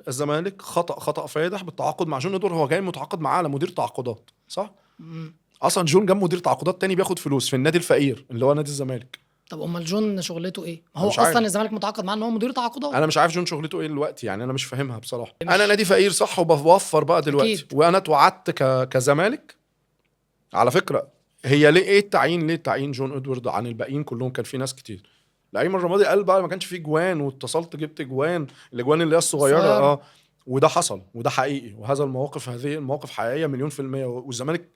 الزمالك خطا فادح بالتعاقد مع جون ادوارد. هو جاي متعاقد معاه على مدير تعاقدات، صح؟ اصلا جون جاب مدير تعاقدات تاني بياخد فلوس في النادي الفقير اللي هو نادي الزمالك. طب امال جون شغلته ايه؟ ما هو مش عارف. اصلا الزمالك متعاقد معاه ان هو مدير تعاقدات. انا مش عارف جون شغلته ايه دلوقتي، يعني انا مش فاهمها بصراحة. انا نادي فقير صح، وبوفر بقى دلوقتي. أكيد. وانا اتوعدت كزمالك على فكرة. هي ليه ايه التعيين، ليه تعيين جون ادوارد عن الباقيين كلهم؟ كان في ناس كتير. ايمن الرمادي قال بقى ما كانش فيه جوان، واتصلت جبت جوان، الاجوان اللي هي الصغيرة. صغيرة. اه، وده حصل وده حقيقي، وهذا المواقف، هذه المواقف حقيقية 1,000,000%. والزمالك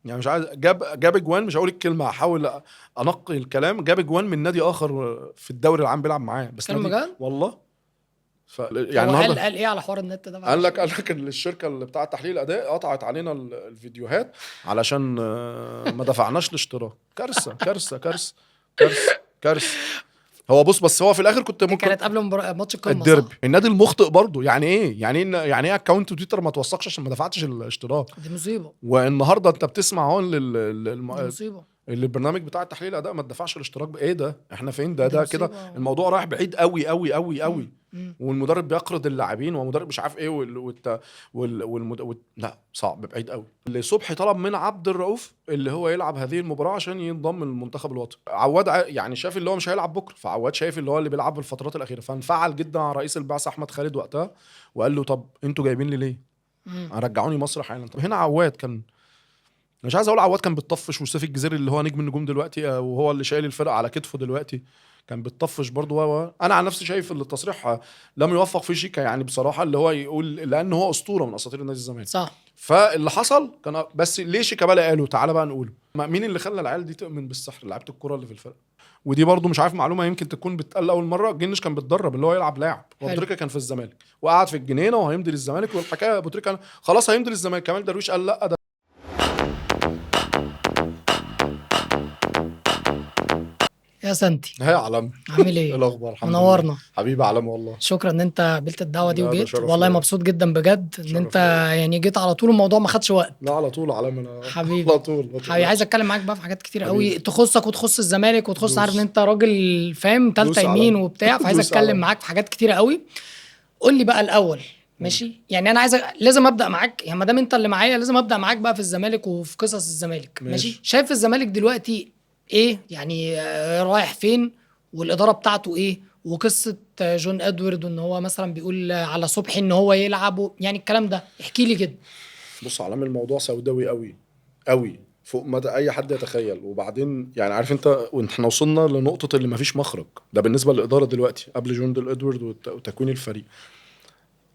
يعني مش عايز جاب اجوان، مش هقول الكلمة، هحاول انقي الكلام. جاب اجوان من نادي اخر في الدوري العام بيلعب معاه، بس كلام نادي بجد؟ والله. يعني يعني هو قال النهارده قال ايه على حوار النت ده؟ قال لك ان الشركة اللي بتاعه تحليل الاداء قطعت علينا الفيديوهات علشان ما دفعناش الاشتراك. كارثة كارثة كارثة كارثة كارثة. هو بص، بس هو في الاخر كنت ممكن كانت قبل ماتش القمه، الديربي. صح؟ النادي المخطئ برضه. يعني ايه، يعني ايه، يعني ايه account تويتر ما توثقش عشان ما دفعتش الاشتراك؟ دي مصيبة، والنهارده انت بتسمع هون دي مصيبة. اللي البرنامج بتاع التحليل الاداء ما تدفعش الاشتراك. ايه ده؟ احنا فين ده؟ دي ده كده مصيبة. الموضوع رايح بعيد قوي قوي قوي قوي. مم. والمدرب بيقرض اللاعبين، ومدرب مش عارف ايه لا صعب، بعيد قوي. اللي صبحي طلب من عبد الرؤوف اللي هو يلعب هذه المباراة عشان ينضم للمنتخب الوطني. عواد يعني شاف اللي هو مش هيلعب بكره، فعواد شايف اللي هو اللي بيلعب بالفترات الاخيرة، فانفعل جدا على رئيس البعثة احمد خالد وقتها وقال له طب انتوا جايبين لي ليه؟ رجعوني مصر حالا. طب هنا عواد كان، مش عايز اقول عواد كان بتطفش، وسيف الجزيري اللي هو نجم النجوم دلوقتي وهو اللي شايل الفرقة على كتفه دلوقتي كان بتطفش برضه. انا عن نفسي شايف ان التصريح لم يوفق فيه شيكا، يعني بصراحة اللي هو يقول، لان هو اسطورة من اساطير نادي الزمالك، صح. فاللي حصل كان، بس ليه شيكابالا قاله؟ تعالى بقى نقوله. مين اللي خلى العيال دي تؤمن بالسحر؟ لعيبة الكورة اللي في الفرقة. ودي برضو مش عارف معلومة يمكن تكون بتقال اول مرة، جنش كان بيتدرب اللي هو يلعب لاعب، وابو تريكه كان في الزمالك وقعد في الجنينة وهيمضي للزمالك، والحكاية ابو تريكه خلاص هيمضي للزمالك، كمال درويش قال لا ده. يا سنتي، يا علم، عامل ايه؟ الاخبار؟ الحمد لله، منورنا حبيبي علم والله. شكرا ان انت قبلت الدعوة دي لا، ده وجيت، شرف والله ليا. مبسوط جدا بجد ان شرف انت ليا. يعني جيت على طول، الموضوع ما خدش وقت. لا على طول علم انا حبيبي على طول. حبيبي، عايز اتكلم معاك بقى في حاجات كتير قوي حبيبي. تخصك وتخص الزمالك وتخص، دوس. عارف ان انت راجل فاهم دوس تالتة علم. يمين وبتاع، فعايز دوس اتكلم علم. معاك في حاجات كتير قوي. قول لي بقى الاول، ماشي؟ يعني انا عايز لازم ابدا معاك، يعني ما دام انت اللي معايا لازم ابدا معاك بقى في الزمالك وفي قصص الزمالك. ماشي؟ شايف الزمالك دلوقتي ايه؟ يعني رايح فين؟ والادارة بتاعته ايه؟ وقصة جون ادوارد وان هو مثلا بيقول على صبحي ان هو يلعب يعني الكلام ده احكي لي كده. بص علام، الموضوع سوداوي قوي قوي فوق ما اي حد يتخيل. وبعدين يعني عارف انت، واحنا وصلنا لنقطة اللي ما فيش مخرج ده بالنسبة للادارة دلوقتي قبل جون ادوارد وتكوين الفريق.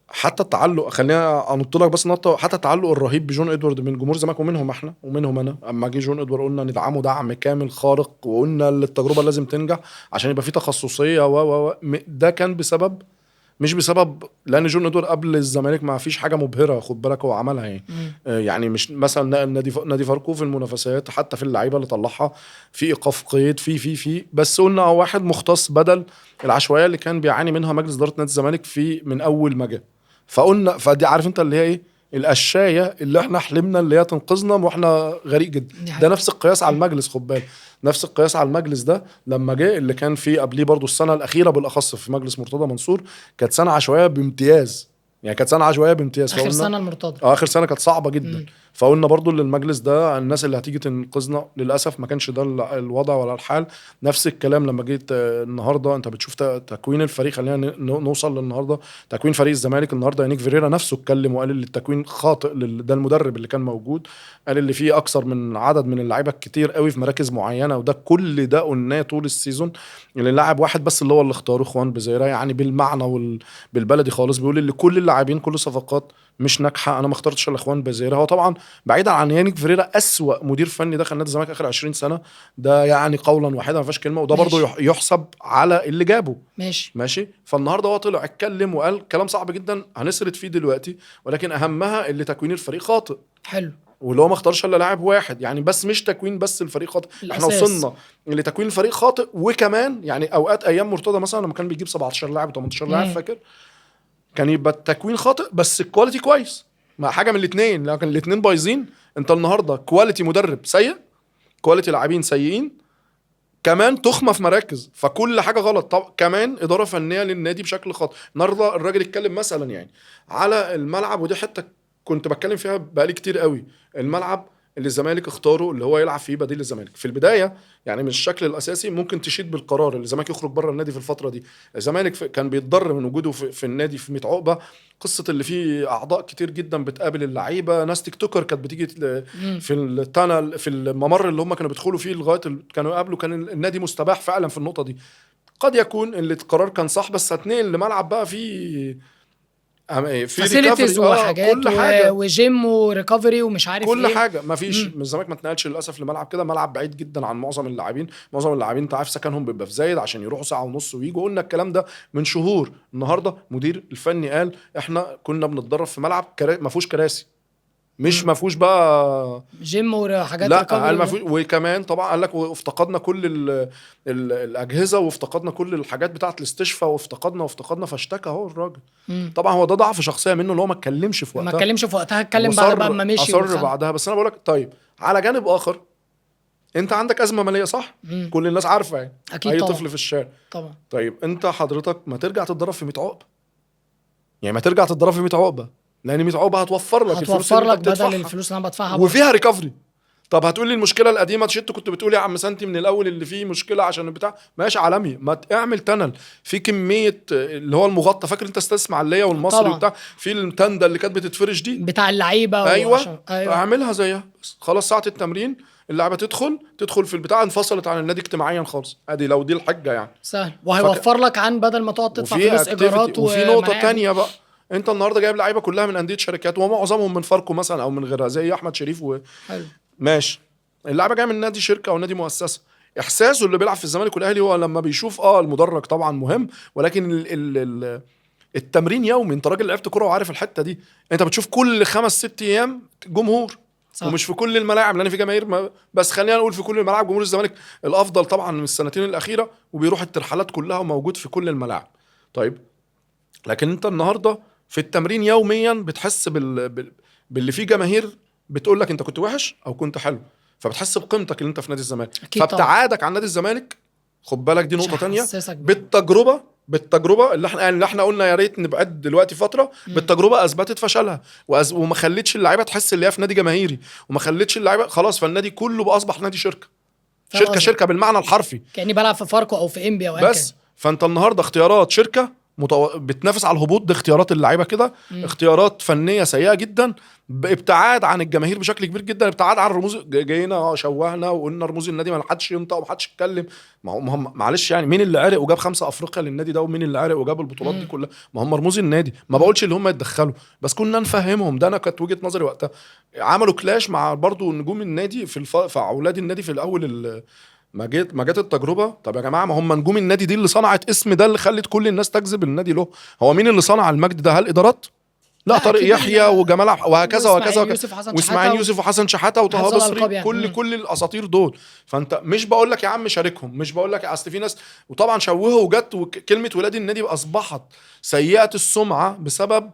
حتى التعلق، خلينا انط لك بس نطه، حتى التعلق الرهيب بجون ادوارد من جمهور الزمالك ومنهم احنا ومنهم انا، اما جه جون ادوارد قلنا ندعمه دعم كامل خارق، وقلنا التجربة لازم تنجح عشان يبقى في تخصصية و ده كان بسبب، مش بسبب لان جون ادوارد قبل الزمالك ما فيش حاجة مبهرة، خد بالك هو عملها يعني. يعني مش مثلا نقل نادي فاركو في المنافسات، حتى في اللعيبة اللي طلعها في ايقاف قيد في في في بس قلنا هو واحد مختص بدل العشوائية اللي كان بيعاني منها مجلس ادارة نادي الزمالك في من اول ما جه. فقلنا فدي عارف انت اللي هي ايه القشايه اللي احنا حلمنا اللي هي تنقذنا واحنا غريق جدا. دي حقيقة. ده نفس القياس على المجلس، خد بالك نفس القياس على المجلس ده لما جه اللي كان فيه قبليه برضو السنة الاخيرة بالاخص في مجلس مرتضى منصور كانت سنة عشوائية بامتياز، يعني كانت سنة عشوائية بامتياز. اخر سنة المرتضى، اخر سنة كانت صعبة جدا. فقلنا برضو للمجلس ده الناس اللي هتيجي تنقذنا، للاسف ما كانش ده الوضع ولا الحال. نفس الكلام لما جيت النهارده انت بتشوف تكوين الفريق، خلينا نوصل للنهاردة تكوين فريق الزمالك النهارده. يانيك فيريرا نفسه اتكلم وقال ان التكوين خاطئ، ده المدرب اللي كان موجود قال اللي فيه اكثر من عدد من اللعيبة كتير قوي في مراكز معينة، وده كل ده قلناه طول ال season اللي لاعب واحد بس اللي هو اللي اختاره خوان بزيرا، يعني بالمعنى بالبلدي خالص بيقول اللي كل اللاعبين كل صفقات مش ناجحة، انا ما اخترتش الا خوان بزيرا. هو طبعا بعيدا عن يانيك فيريرا اسوأ مدير فني دخل نادي الزمالك اخر 20 سنة، ده يعني قولا واحدا ما فيهاش كلمة، وده برضه يحسب على اللي جابه. ماشي. فالنهارده هو طلع اتكلم وقال كلام صعب جدا هنسرد فيه دلوقتي، ولكن اهمها اللي تكوين الفريق خاطئ. حلو. واللي هو ما اختارش الا لاعب واحد يعني، بس مش تكوين بس الفريق خاطئ، احنا وصلنا اللي تكوين الفريق خاطئ. وكمان يعني اوقات ايام مرتضى مثلا لما كان بيجيب 17 لاعب و18 لاعب فاكر كان يبقى التكوين خاطئ بس ال quality كويس، مع حاجة من الاثنين، لكن الاثنين بايظين. انت النهارده quality مدرب سيء، quality لاعبين سيئين، كمان تخمة في مراكز، فكل حاجة غلط. طب كمان ادارة فنية للنادي بشكل خاطئ. النهارده الراجل اتكلم مثلا يعني على الملعب، ودي حتة كنت بتكلم فيها بقالي كتير قوي. الملعب اللي الزمالك اختاره اللي هو يلعب فيه بديل الزمالك في البداية، يعني من الشكل الاساسي ممكن تشيد بالقرار اللي الزمالك يخرج بره النادي في الفترة دي. الزمالك كان بيتضرر من وجوده في النادي في 100 عقبه، قصة اللي فيه اعضاء كتير جدا بتقابل اللعيبة، ناس TikToker كانت بتيجي في ال tunnel في الممر اللي هم كانوا بيدخلوا فيه لغاية كانوا يقابلوا، كان النادي مستباح فعلا في النقطة دي. قد يكون اللي القرار كان صح، بس هتنقل لملعب بقى فيه facilities وحاجات كل حاجة، و gym و recovery ومش عارف كل ايه، حاجة ما فيش. الزمالك ما اتنقلش للاسف لملعب كده، ملعب بعيد جدا عن معظم اللاعبين. معظم اللاعبين انت عارف سكنهم بيبقى في زايد عشان يروحوا ساعة ونص ويجوا. قلنا الكلام ده من شهور. النهارده مدير الفني قال احنا كنا بنتدرب في ملعب ما فيهوش كراسي، مش ما فيهوش بقى جيم وحاجات، لا قال ما فيهوش. وكمان طبعا قال لك وافتقدنا كل ال ال الاجهزة، وافتقدنا كل الحاجات بتاعه الاستشفاء، وافتقدنا. فاشتكى اهو الراجل. طبعا هو ده ضعف شخصية منه اللي هو ما اتكلمش في وقتها، اتكلم بعد بقى ما مشي، اصر بعدها. بس انا بقول لك طيب على جانب اخر، انت عندك ازمة ماليه صح؟ كل الناس عارفه يعني، أكيد اي طفل في الشارع طبعا. طيب انت حضرتك ما ترجع تتدرب في 100 عقبه، يعني ما ترجع تتدرب في 100 عقبه، لان 100 عقبه هتوفر لك الفلوس اللي انت بدل الفلوس اللي انا بدفعها، وفيها recovery. طب هتقول لي المشكلة القديمة، شت كنت بتقول يا عم سنتي من الاول اللي فيه مشكلة عشان البتاع ماشي عالمي، ما اعمل tunnel في كمية اللي هو المغطى، فاكر انت استاذ اسماعيليه والمصري وبتاع، في التندة اللي كانت بتتفرش دي بتاع اللعيبة. ايوه اعملها زيها بس. خلاص ساعة التمرين اللعبة تدخل في البتاع، انفصلت عن النادي اجتماعيا خالص. ادي لو دي الحجة يعني سهل، وهيوفر لك عن بدل ما تقعد تدفع فلوس ايجارات. وفي نقطة ثانية بقى، انت النهارده جايب لعيبة كلها من اندية شركات ومعظمهم من فاركو مثلا او من غيرها، زي احمد شريف حلو ماشي. اللعيبة جاية من نادي شركة او نادي مؤسسة. احساسه اللي بيلعب في الزمالك والاهلي هو لما بيشوف المدرج طبعا مهم، ولكن ال التمرين يومي. انت راجل لعبت كورة وعارف الحتة دي، انت بتشوف كل 5-6 ايام جمهور صح. ومش في كل الملاعب لان في جماهير بس خلينا نقول في كل الملاعب جمهور الزمالك الافضل طبعا من السنتين الاخيرة، وبيروح الترحلات كلها وموجود في كل الملاعب. طيب لكن انت النهارده في التمرين يوميا بتحس باللي فيه جماهير بتقول لك انت كنت وحش او كنت حلو، فبتحس بقيمتك اللي انت في نادي الزمالك، فابتعادك عن نادي الزمالك خد بالك دي نقطة تانية. بالتجربة اللي احنا قلنا يا ريت نبعد دلوقتي فترة، بالتجربة اثبتت فشلها وما خلتش اللعيبة تحس اللي هي في نادي جماهيري، وما خلتش اللعيبة خلاص. فالنادي كله بقى اصبح نادي شركة، شركة بالمعنى الحرفي، كاني بلعب في فاركو او في انبي او بس. فانت النهارده اختيارات شركة بتنافس على الهبوط، ده اختيارات اللعيبة كده، اختيارات فنية سيئه جدا، بابتعاد عن الجماهير بشكل كبير جدا، ابتعاد عن رموز. جينا شوهنا وقلنا رموز النادي ما حدش ينطق وما حدش يتكلم. ما هم معلش يعني مين اللي عرق وجاب 5 افريقيا للنادي ده، ومين اللي عرق وجاب البطولات دي كلها؟ ما هم رموز النادي. ما بقولش اللي هم يتدخلوا، بس كنا نفهمهم. ده انا كانت وجهه نظري وقتها. عملوا كلاش مع برضو نجوم النادي في اولاد النادي في الاول ما جت التجربة. طب يا جماعة ما هم نجوم النادي دي اللي صنعت اسم ده، اللي خلت كل الناس تجذب النادي له. هو مين اللي صنع المجد ده؟ هل ادارات؟ لا، طارق يحيى وجمال وهكذا وهكذا، واسماعيل يوسف وحسن شحاته وطه بصري يعني. كل الاساطير دول. فانت مش بقول لك يا عم شاركهم، مش بقول لك اصل في ناس وطبعا شوهوا وجت، وكلمه ولاد النادي اصبحت سيئه السمعة بسبب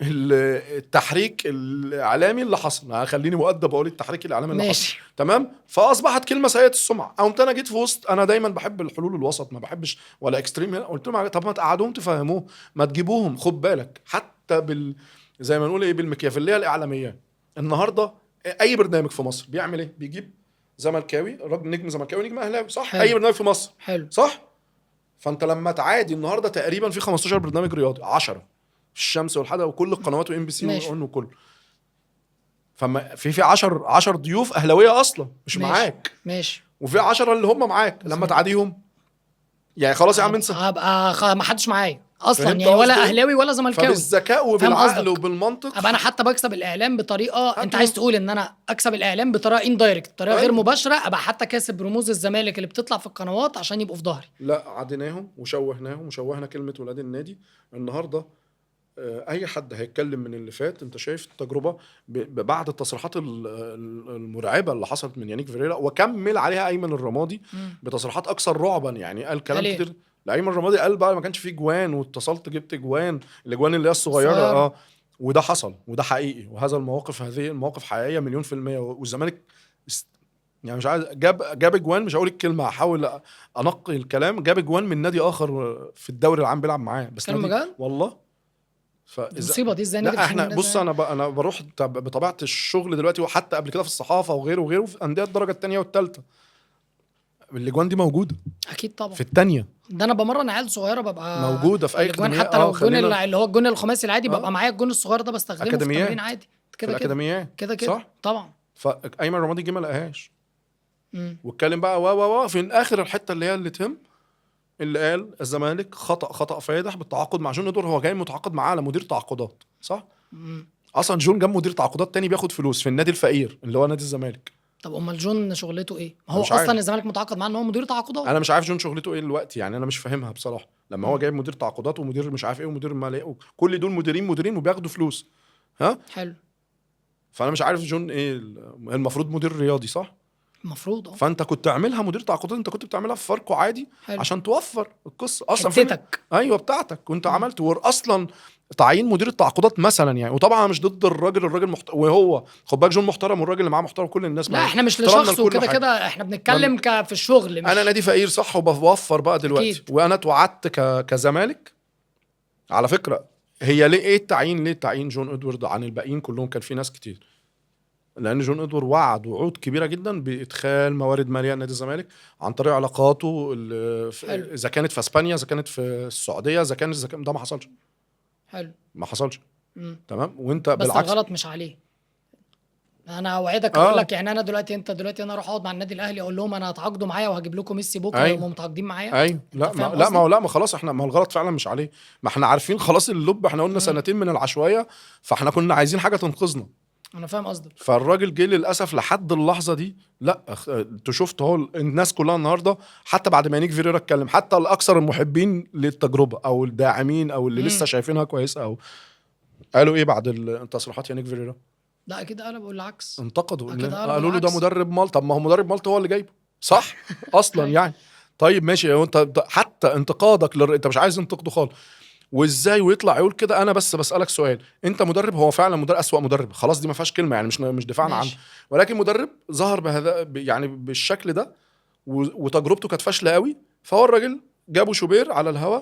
التحريك الاعلامي اللي حصل. خليني مؤدب اقول التحريك الاعلامي اللي حصل، تمام. فاصبحت كلمة سيئه السمعة. قمت انا جيت في وسط، انا دايما بحب الحلول الوسط، ما بحبش ولا extreme. قلت لهم طب ما تقعدوهم تفهموه، ما تجيبوهم. خد بالك حتى زي ما نقول ايه، بالمكيافيليه الاعلامية. النهارده اي برنامج في مصر بيعمل ايه؟ بيجيب زملكاوي، راجل نجم زملكاوي، نجم اهلاوي، صح؟ حلو. اي برنامج في مصر، حلو، صح. فانت لما تعادي النهارده تقريبا في 15 برنامج رياضي، 10 الشمس والحدا وكل القنوات وام بي سي وان وكله. فما في 10 ضيوف اهلاويه اصلا مش ماشي. معاك، ماشي، وفي 10 اللي هم معاك. لما تعاديهم يعني خلاص يا عم انسى، هبقى ما حدش معايا اصلا يعني، ولا اهلاوي ولا زملكاوي. فبالذكاء وبالعقل وبالمنطق ابقى انا حتى بكسب الاعلام بطريقة. انت عايز تقول ان انا اكسب الاعلام بطريقة indirect، بطريقة غير مباشرة، ابقى حتى كاسب رموز الزمالك اللي بتطلع في القنوات عشان يبقوا في ظهري. لا، عديناهم وشوهناهم وشوهنا كلمة ولاد النادي. النهارده اي حد هيتكلم من اللي فات، انت شايف التجربة بعد التصريحات المرعبة اللي حصلت من يانيك فيريرا، وكمل عليها ايمن الرمادي بتصريحات اكثر رعبا. يعني قال كلام كتير. ايمن الرمادي قال بقى ما كانش فيه جوان، واتصلت جبت جوان، الاجوان اللي هي الصغيرة. وده حصل وده حقيقي، وهذا المواقف، هذه المواقف حقيقية 1,000,000%. والزمالك يعني مش عايز، جاب اجوان، مش هقول الكلمة، هحاول انقي الكلام، جاب اجوان من نادي اخر في الدوري العام بيلعب معاه، بس كلام نادي بجد؟ والله. فإذا المصيبة دي ازاي نادي لا احنا الخليج بص، ده؟ انا بروح بطبيعة الشغل دلوقتي، وحتى قبل كده في الصحافة وغيره وغيره، في اندية الدرجة الثانية والثالثة الاجوان دي موجودة. اكيد طبعا. في الثانية ده انا بمرن عيال صغيرة ببقى موجودة في اي الاجوان، اكاديمية. حتى لو الجون اللي هو الجون الخماسي العادي ببقى معايا الجون الصغير ده بستخدمه في أكاديميات. التمرين عادي في كده كده الاكاديميات كده كده صح. طبعا. فايمن رمادي جه ما لقاهاش، واتكلم بقى و و في الاخر الحتة اللي هي اللي تهم، اللي قال الزمالك خطا فادح بالتعاقد مع جون ادوارد. هو جاي متعاقد معاه على مدير تعاقدات، صح؟ اصلا جون جاب مدير تعاقدات تاني بياخد فلوس في النادي الفقير اللي هو نادي الزمالك. طب امال جون شغلته ايه؟ ما هو مش عارف. اصلا الزمالك متعاقد معاه ان هو مدير تعاقدات. انا مش عارف جون شغلته ايه دلوقتي، يعني انا مش فاهمها بصراحة. لما هو جايب مدير تعاقدات ومدير مش عارف ايه ومدير مالي، كل دول مديرين وبياخدوا فلوس، ها؟ حلو. فانا مش عارف جون ايه، المفروض مدير رياضي، صح؟ المفروض. فانت كنت تعملها مدير تعاقدات، انت كنت بتعملها في فاركو عادي. حلو. عشان توفر القصة اصلا حتتك. ايوه بتاعتك كنت عملت اصلا تعيين مدير التعاقدات مثلا يعني. وطبعا انا مش ضد الراجل وهو خد بالك جون محترم، والراجل اللي معاه محترم، كل الناس. لا احنا مش لشخص وكده كده، احنا بنتكلم في الشغل. مش انا نادي فقير، صح، وبوفر بقى دلوقتي أكيد. وانا اتوعدت كزمالك على فكرة. هي ليه ايه التعيين، ليه تعيين جون ادوارد عن الباقيين كلهم؟ كان في ناس كتير، لان جون ادوارد وعد وعود كبيرة جدا بادخال موارد ماليه لنادي الزمالك عن طريق علاقاته اذا كانت في اسبانيا، اذا كانت في السعودية، اذا كانت ده ما حصلش. حلو. ما حصلش. تمام. وانت بس بالعكس الغلط مش عليه. انا اوعدك اقول لك يعني، انا دلوقتي انت دلوقتي انا اروح اقعد مع النادي الاهلي اقول لهم انا هتعاقدوا معايا وهجيب لكم ميسي بكره، أيوة. وهم متعاقدين معايا. ايوه. لا ما لا ما لا ما خلاص احنا، ما الغلط فعلا مش عليه، ما احنا عارفين خلاص اللب، احنا قلنا سنتين من العشوائية، فاحنا كنا عايزين حاجة تنقذنا. انا فاهم قصدك. فالراجل جه للاسف لحد اللحظة دي. لا انت شفت اهو الناس كلها النهارده، حتى بعد ما نيك فيريرا اتكلم، حتى الاكثر المحبين للتجربه او الداعمين او اللي لسه شايفينها كويسة، او قالوا ايه بعد التصريحات يا نيك فيريرا؟ لا اكيد قالوا بقول العكس، انتقدوا، قالوا له ده مدرب مالطا. طب ما هو مدرب مالطا هو اللي جايبه، صح؟ اصلا يعني. طيب ماشي، انت حتى انتقادك انت مش عايز انتقده خالص، وازاي ويطلع يقول كده؟ انا بس بسالك سؤال، انت مدرب، هو فعلا مدرب اسوأ مدرب، خلاص دي ما فيهاش كلمة يعني، مش دفاعا عنه، ولكن مدرب ظهر بهذا يعني بالشكل ده، وتجربته كانت فاشلة قوي. فهو الراجل جابه شوبير على الهوا،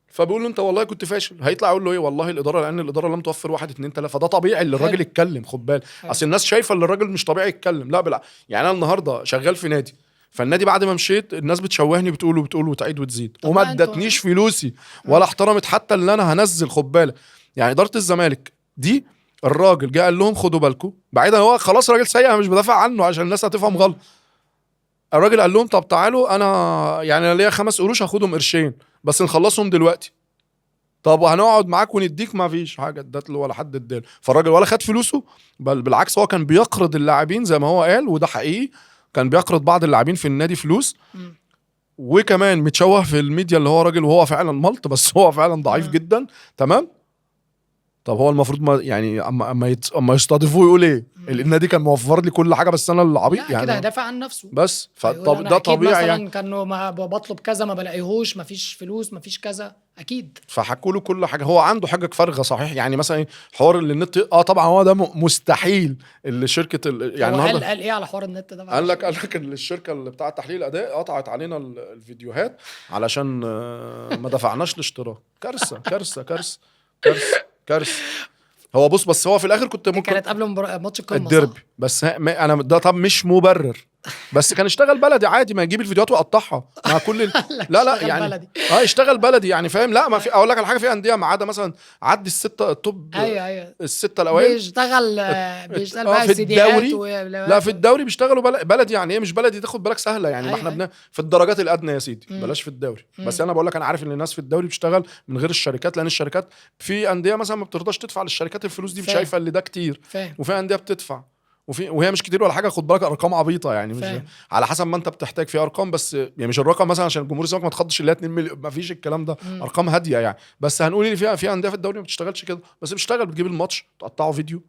فبيقول له انت والله كنت فاشل. هيطلع يقول له ايه؟ والله الادارة، لان الادارة لم توفر 1 2 3. فده طبيعي اللي الراجل يتكلم، خد بالك، اصل الناس شايفه ان الراجل مش طبيعي يتكلم. لا بالعكس، يعني انا النهارده شغال في نادي، فالنادي بعد ما مشيت الناس بتشوهني، بتقول وبتقول وتعيد وتزيد، وما ادتنيش فلوسي ولا احترمت حتى اللي انا هنزل، خد بالك. يعني ادارة الزمالك دي الراجل جه قال لهم خدوا بالكم، بعيدا هو خلاص راجل سيء، انا مش بدافع عنه عشان الناس هتفهم غلط. الراجل قال لهم طب تعالوا، انا يعني انا ليا 5 قروش هاخدهم قرشين بس نخلصهم دلوقتي، طب وهنقعد معاك ونديك، ما فيش حاجة ادت له ولا حد اداله. فالراجل ولا خد فلوسه، بل بالعكس هو كان بيقرض اللاعبين زي ما هو قال، وده حقيقي، كان بيقرض بعض اللاعبين في النادي فلوس. وكمان متشوه في الميديا اللي هو راجل، وهو فعلا ملط، بس هو فعلا ضعيف جدا. تمام. طب هو المفروض ما يعني اما يستضيفوه يقول ايه؟ النادي كان موفر لي كل حاجة بس انا اللي عبيط يعني، كده هدافع عن نفسه بس. فطب ده طبيعي مثلا يعني، كانوا ما بطلب كذا ما بلاقيهوش، ما فيش فلوس، ما فيش كذا، اكيد. فحكوا له كل حاجة. هو عنده حاجة فارغة صحيح، يعني مثلا حوار اللي النت، طبعا هو ده مستحيل اللي شركة يعني النهارده قال ايه على حوار النت ده؟ قال لك الشركة اللي بتاعه تحليل الاداء قطعت علينا الفيديوهات علشان ما دفعناش الاشتراك. كارثة كارثة كارثة كارثة كارثة. هو بص، بس هو في الاخر كنت ممكن كانت قبل ماتش القمه الديربي، بس انا ده طب مش مبرر، بس كان اشتغل بلدي عادي، ما يجيب الفيديوهات ويقطعها مع كل لا لا يعني بلدي. اشتغل بلدي يعني، فاهم؟ لا ما في، اقول لك على حاجة، في اندية ما عدا مثلا عدي الستة ال top، ايوه الستة الاوائل بيشتغل بقى في الدوري. لا في الدوري بيشتغلوا بلدي. يعني ايه مش بلدي؟ تاخد بالك سهلة يعني. ما احنا في الدرجات الادنى يا سيدي، بلاش في الدوري. بس انا بقول لك، انا عارف ان الناس في الدوري بتشتغل من غير الشركات، لان الشركات في اندية مثلا ما بترضاش تدفع للشركات الفلوس دي، شايفه اللي ده كتير، وفي اندية بتدفع، وهي مش كتير ولا حاجة، خد بالك ارقام عبيطه يعني، مش على حسب ما انت بتحتاج في ارقام، بس يعني مش الرقم مثلا عشان الجمهور الزمالك ما تخضش اللي هي 2 مليون، ما فيش الكلام ده. ارقام هادية يعني. بس هنقول ان في اندية في الدوري ما بتشتغلش كده، بس بتشتغل، بتجيب الماتش بتقطعه فيديو،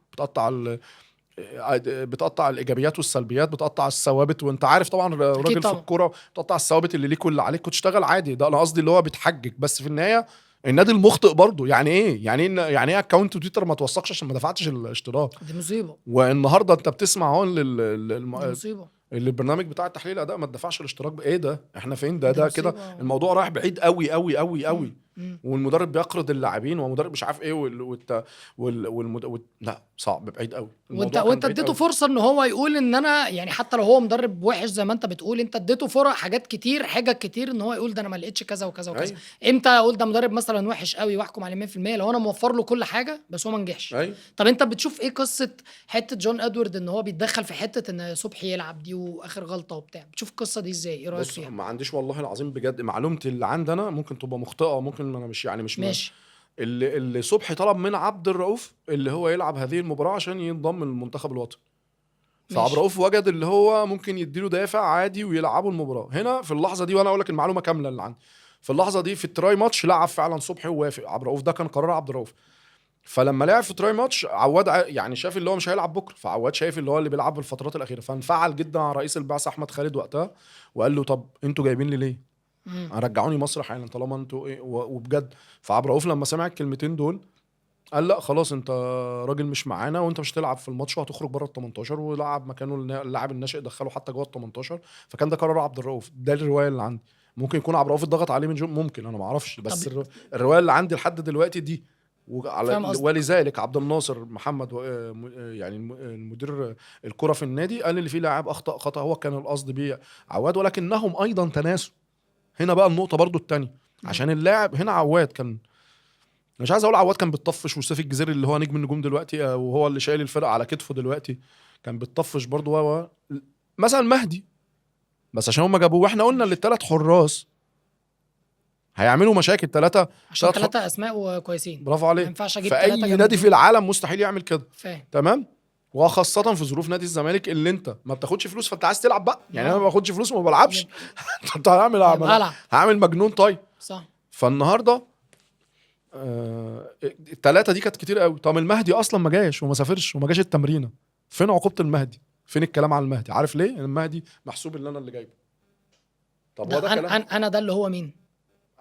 بتقطع الايجابيات والسلبيات، بتقطع الثوابت، وانت عارف طبعا الراجل في الكورة بتقطع الثوابت اللي ليك واللي عليك، وتشتغل عادي. ده انا قصدي اللي هو بيتحجج، بس في النهاية النادي المخطئ برضه. يعني ايه يعني ايه account تويتر ما توثقش عشان ما دفعتش الاشتراك؟ دي مصيبة. والنهارده انت بتسمع هون مصيبة. اللي البرنامج بتاع التحليل الاداء ما اتدفعش الاشتراك. ايه ده؟ احنا فين ده؟ دي ده كده مصيبة. الموضوع رايح بعيد قوي قوي قوي قوي. والمدرب بيقرض اللاعبين، ومدرب مش عارف ايه لا صعب، بعيد قوي وانت الموضوع، كان وانت بعيد اديته قوي. فرصة ان هو يقول ان انا، يعني حتى لو هو مدرب وحش زي ما انت بتقول، انت اديته فرص، حاجات كتير، حاجات كتير ان هو يقول ده انا ما لقيتش كذا وكذا وكذا. امتى اقول ده مدرب مثلا وحش قوي واحكم عليه 100%؟ لو انا موفر له كل حاجة بس هو ما نجحش. طب انت بتشوف ايه قصة حتة جون ادوارد ان هو بيتدخل في حتة ان صبحي يلعب دي واخر غلطه وبتاع؟ بتشوف القصة دي ازاي؟ ايه رايك بص، فيها؟ ما عنديش والله العظيم بجد، معلومتي اللي عندنا ممكن تبقى مخطئه، ممكن انا مش يعني مش ماشي. اللي صبحي طلب من عبد الرؤوف اللي هو يلعب هذه المباراة عشان ينضم للمنتخب الوطني. فعبد الرؤوف وجد اللي هو ممكن يديله دافع عادي ويلعبوا المباراة هنا في اللحظة دي. وانا اقول لك المعلومة كاملة اللي عندي في اللحظة دي، في ال try match لعب فعلا صبحي ووافق عبد الرؤوف، ده كان قرار عبد الرؤوف. فلما لعب في try match عواد يعني شاف اللي هو مش هيلعب بكره، فعواد شايف اللي هو اللي بيلعب بالفترات الاخيرة، فانفعل جدا على رئيس البعثة احمد خالد وقتها وقال له طب انتوا جايبين لي ليه؟ رجعوني مصر حالا طالما انتوا ايه. وبجد فعبد الرؤوف لما سمع الكلمتين دول قال لا خلاص، انت راجل مش معانا وانت مش هتلعب في الماتش وهتخرج بره ال 18، ولعب مكانه اللاعب الناشئ، دخله حتى جوه ال 18. فكان ده قرار عبد الرؤوف، ده الرواية اللي عندي. ممكن يكون عبد الرؤوف اتضغط عليه من جو، ممكن، انا ما اعرفش، بس الرواية اللي عندي لحد دلوقتي دي. ولذلك عبد الناصر محمد يعني المدير الكره في النادي قال اللي فيه لاعب اخطا خطا هو كان القصد بيه عواد، ولكنهم ايضا تناسوا. هنا بقى النقطة برضو الثانية، عشان اللاعب هنا عواد كان، مش عايز اقول عواد كان بتطفش، وسيف الجزيري اللي هو نجم النجوم دلوقتي وهو اللي شايل الفرقة على كتفه دلوقتي كان بتطفش برضو. مثلا مهدي، بس عشان هم جابوه واحنا قلنا ان الثلاث حراس هيعملوا مشاكل، ثلاثة عشان ثلاثة اسماء وكويسين. برافو عليك، ما ينفعش اجيب في اي نادي في العالم مستحيل يعمل كده. تمام، وخاصة في ظروف نادي الزمالك اللي انت ما بتاخدش فلوس، فانت عايز تلعب بقى. يعني انا ما باخدش فلوس وما بلعبش. انت هعمل مجنون. طيب صح. فالنهارده الثلاثة دي كانت كتير قوي. طب المهدي اصلا ما جاش وما سافرش وما جاش التمرينه، فين عقوبه المهدي؟ فين الكلام على المهدي؟ عارف ليه؟ المهدي محسوب اللي انا اللي جايبه. طب هو ده كلام؟ انا ده اللي هو مين؟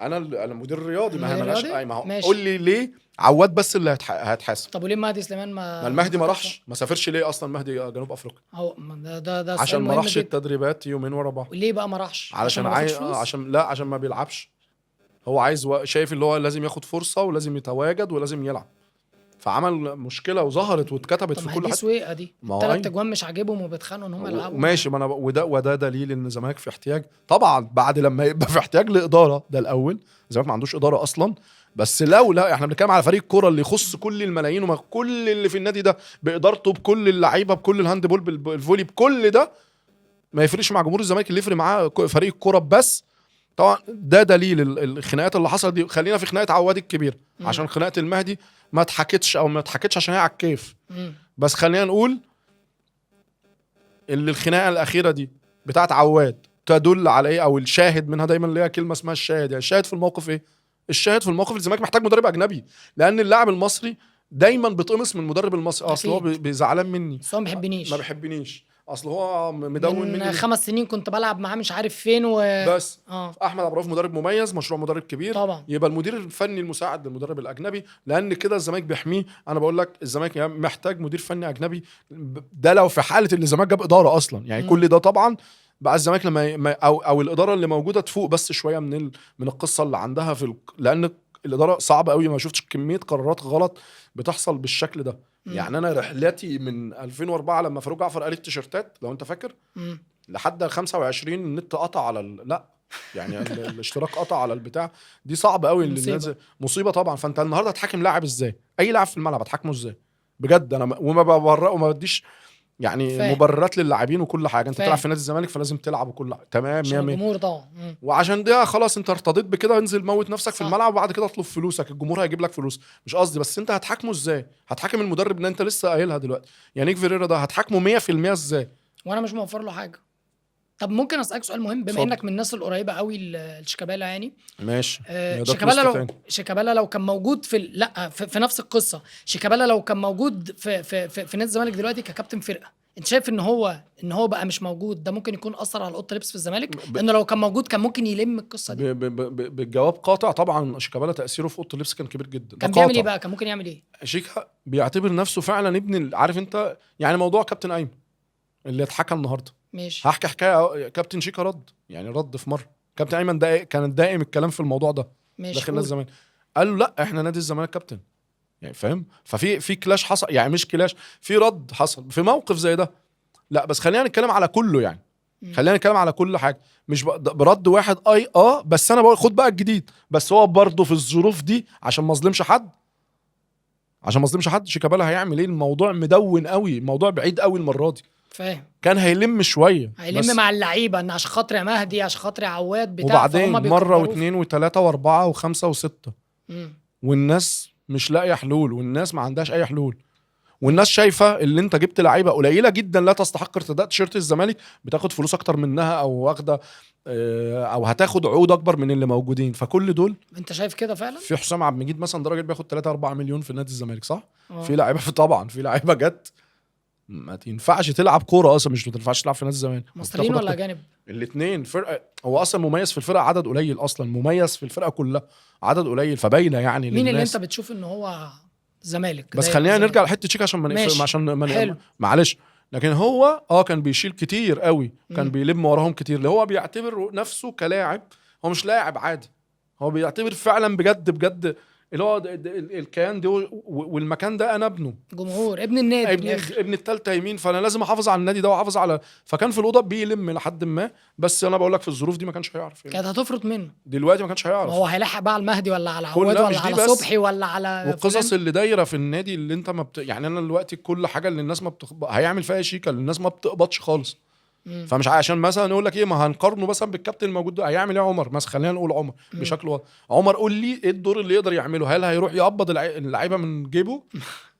انا المدير الرياضي. ما هي مالهاش. ما هو قول لي ليه عواد بس اللي هيتحاسب؟ طب وليه مهدي سليمان ما المهدي ما راحش، ما سافرش ليه اصلا مهدي جنوب افريقيا؟ هو ده عشان ما راحش التدريبات يومين ورا بعض. ليه بقى ما راحش؟ علشان عشان لا، عشان ما بيلعبش. هو عايز شايف اللي هو لازم ياخد فرصة ولازم يتواجد ولازم يلعب، فعمل مشكلة وظهرت واتكتبت في كل حتة. سويقه دي ثلاث اجوان مش عاجبهم وبيتخانقوا ان هم يلعبوا. ماشي، ما انا وده دليل ان الزمالك في احتياج طبعا، بعد لما يبقى في احتياج لادارة. ده الاول، الزمالك ما عندوش ادارة اصلا. بس لو لا، احنا بنتكلم على فريق كورة اللي يخص كل الملايين وما كل اللي في النادي ده بادارته، بكل اللعيبة، بكل ال handball، بال volley، بكل ده، ما يفرقش مع جمهور الزمالك، اللي يفرق معاه فريق الكورة بس. طبعا ده دليل الخناقات اللي حصلت دي. خلينا في خناقه عواد الكبير، عشان خناقه المهدي ما اتحكتش، او ما اتحكتش عشان هي على الكيف. بس خلينا نقول اللي الخناقة الاخيرة دي بتاعت عواد تدل على ايه، او الشاهد منها دايما ليها كلمة اسمها الشاهد. يعني الشاهد في الموقف ايه؟ الشاهد في الموقف الزمالك محتاج مدرب اجنبي، لان اللاعب المصري دايما بيتقمص من المدرب المصري. اصل هو بيزعلان مني، بس هو ما بيحبنيش، ما بيحبنيش، اصل هو مدون مني من 5 سنين كنت بلعب معاه مش عارف فين بس احمد عبد الرؤوف مدرب مميز، مشروع مدرب كبير طبعا، يبقى المدير الفني المساعد للمدرب الاجنبي، لان كده الزمالك بيحميه. انا بقول لك الزمالك محتاج مدير فني اجنبي، ده لو في حاله اللي الزمالك جاب ادارة اصلا. يعني كل ده طبعا بقى الزمالك لما او الادارة اللي موجودة تفوق بس شوية من القصة اللي عندها في لان الادارة صعبة قوي. ما شفتش كمية قرارات غلط بتحصل بالشكل ده. يعني انا رحلتي من 2004 لما فاروق جعفر قال التيشيرتات لو انت فاكر، لحد 25 النت قطع على لا يعني الاشتراك قطع على البتاع دي، صعب قوي اللي مصيبة طبعا. فانت النهارده هتحاكم لاعب ازاي؟ اي لاعب في الملعب هتحاكمه ازاي بجد؟ انا وما ببرر وما بديش يعني مبررات للاعبين وكل حاجة. انت بتلعب في نادي الزمالك فلازم تلعب وكل حاجة. تمام، عشان الجمهور طبعا، وعشان ده خلاص انت ارتضيت بكده، انزل موت نفسك في الملعب وبعد كده اطلب فلوسك، الجمهور هيجيب لك فلوس. مش قصدي، بس انت هتحاكمه ازاي؟ هتحاكم المدرب اللي انت لسه قايلها دلوقتي، يعني فيريرا ده هتحاكمه 100% ازاي وانا مش موفر له حاجة؟ طب ممكن اسالك سؤال مهم بما انك من الناس القريبة قوي لشيكابالا؟ يعني ماشي. شيكابالا لو كان موجود في لا في نفس القصة، شيكابالا لو كان موجود في في في, في نادي الزمالك دلوقتي ككابتن فرقه، انت شايف ان هو بقى مش موجود ده ممكن يكون اثر على اوضة لبس في الزمالك؟ انه لو كان موجود كان ممكن يلم القصة دي. بالجواب قاطع طبعا. شيكابالا تاثيره في اوضة اللبس كان كبير جدا. كان بيعمل ايه بقى؟ كان ممكن يعمل ايه؟ شيكا بيعتبر نفسه فعلا ابن، عارف انت يعني موضوع كابتن ايمن اللي اتحكى النهارده. ماشي. هحكي حكاية كابتن شيكا رد، يعني رد في مرة كابتن ايمن ده كان دائم الكلام في الموضوع ده. ماشي. داخل نادي الزمالك قال له لا احنا نادي الزمالك كابتن، يعني فاهم؟ ففي clash حصل، يعني مش clash، في رد حصل في موقف زي ده. لا بس خلينا نتكلم على كله يعني، خلينا نتكلم على كل حاجة، مش برد واحد. اي بس انا بقول خد بقى الجديد، بس هو برضه في الظروف دي عشان ما اظلمش حد، عشان ما اظلمش حد، شيكابالا هيعمل ايه؟ الموضوع مدون قوي، الموضوع بعيد قوي المرة دي. فاهم. كان هيلم شوية، هيلم مع اللعيبة ان عشان خاطر يا مهدي، عشان خاطر يا عواد بتاع، وبعدين مرة واثنين وثلاثة واربعة وخمسة وستة، والناس مش لاقيه حلول، والناس ما عندهاش اي حلول، والناس شايفه اللي انت جبت لعيبة قليله جدا لا تستحق ارتداء تيشيرت الزمالك، بتاخد فلوس اكتر منها او واخده او هتاخد عقود اكبر من اللي موجودين. فكل دول انت شايف كده فعلا؟ في حسام عبد المجيد مثلا، ده راجل بياخد 3-4 مليون في نادي الزمالك، صح؟ في لعيبة، طبعا في لعيبة جت ما تنفعش تلعب كورة اصلا، مش ما تنفعش تلعب في نادي الزمالك. مصريين ولا اجانب؟ الاثنين. فرقه هو اصلا مميز في الفرقة عدد قليل، اصلا مميز في الفرقة كلها عدد قليل، فباينه يعني مين اللي انت بتشوف ان هو زمالك. بس خلينا نرجع لحته شيكا عشان ما عشان ما معلش. لكن هو كان بيشيل كتير قوي، كان بيلم وراهم كتير، اللي هو بيعتبر نفسه كلاعب، هو مش لاعب عادي، هو بيعتبر فعلا بجد بجد اللي هو الكيان ده والمكان ده انا ابنه، جمهور ابن النادي، ابن الثالثة يمين، فانا لازم احافظ على النادي ده واحافظ على. فكان في الاوضة بيلم لحد ما، بس انا بقول لك في الظروف دي ما كانش هيعرف يعني. كانت هتفرط منه دلوقتي، ما كانش هيعرف. هو هيلحق بقى على المهدي ولا على عواد ولا على صبحي ولا على والقصص اللي دايرة في النادي اللي انت ما يعني انا دلوقتي كل حاجة اللي الناس ما هيعمل فيها شيكا اللي الناس ما بتقبضش خالص. فمش عشان مثلا نقول لك ايه، ما هنقارنه مثلا بالكابتن الموجود ده، هيعمل ايه عمر مثلا؟ خلينا نقول عمر بشكل واضح. عمر قول لي ايه الدور اللي يقدر يعمله؟ هل هيروح يقبض اللعيبة من جيبه؟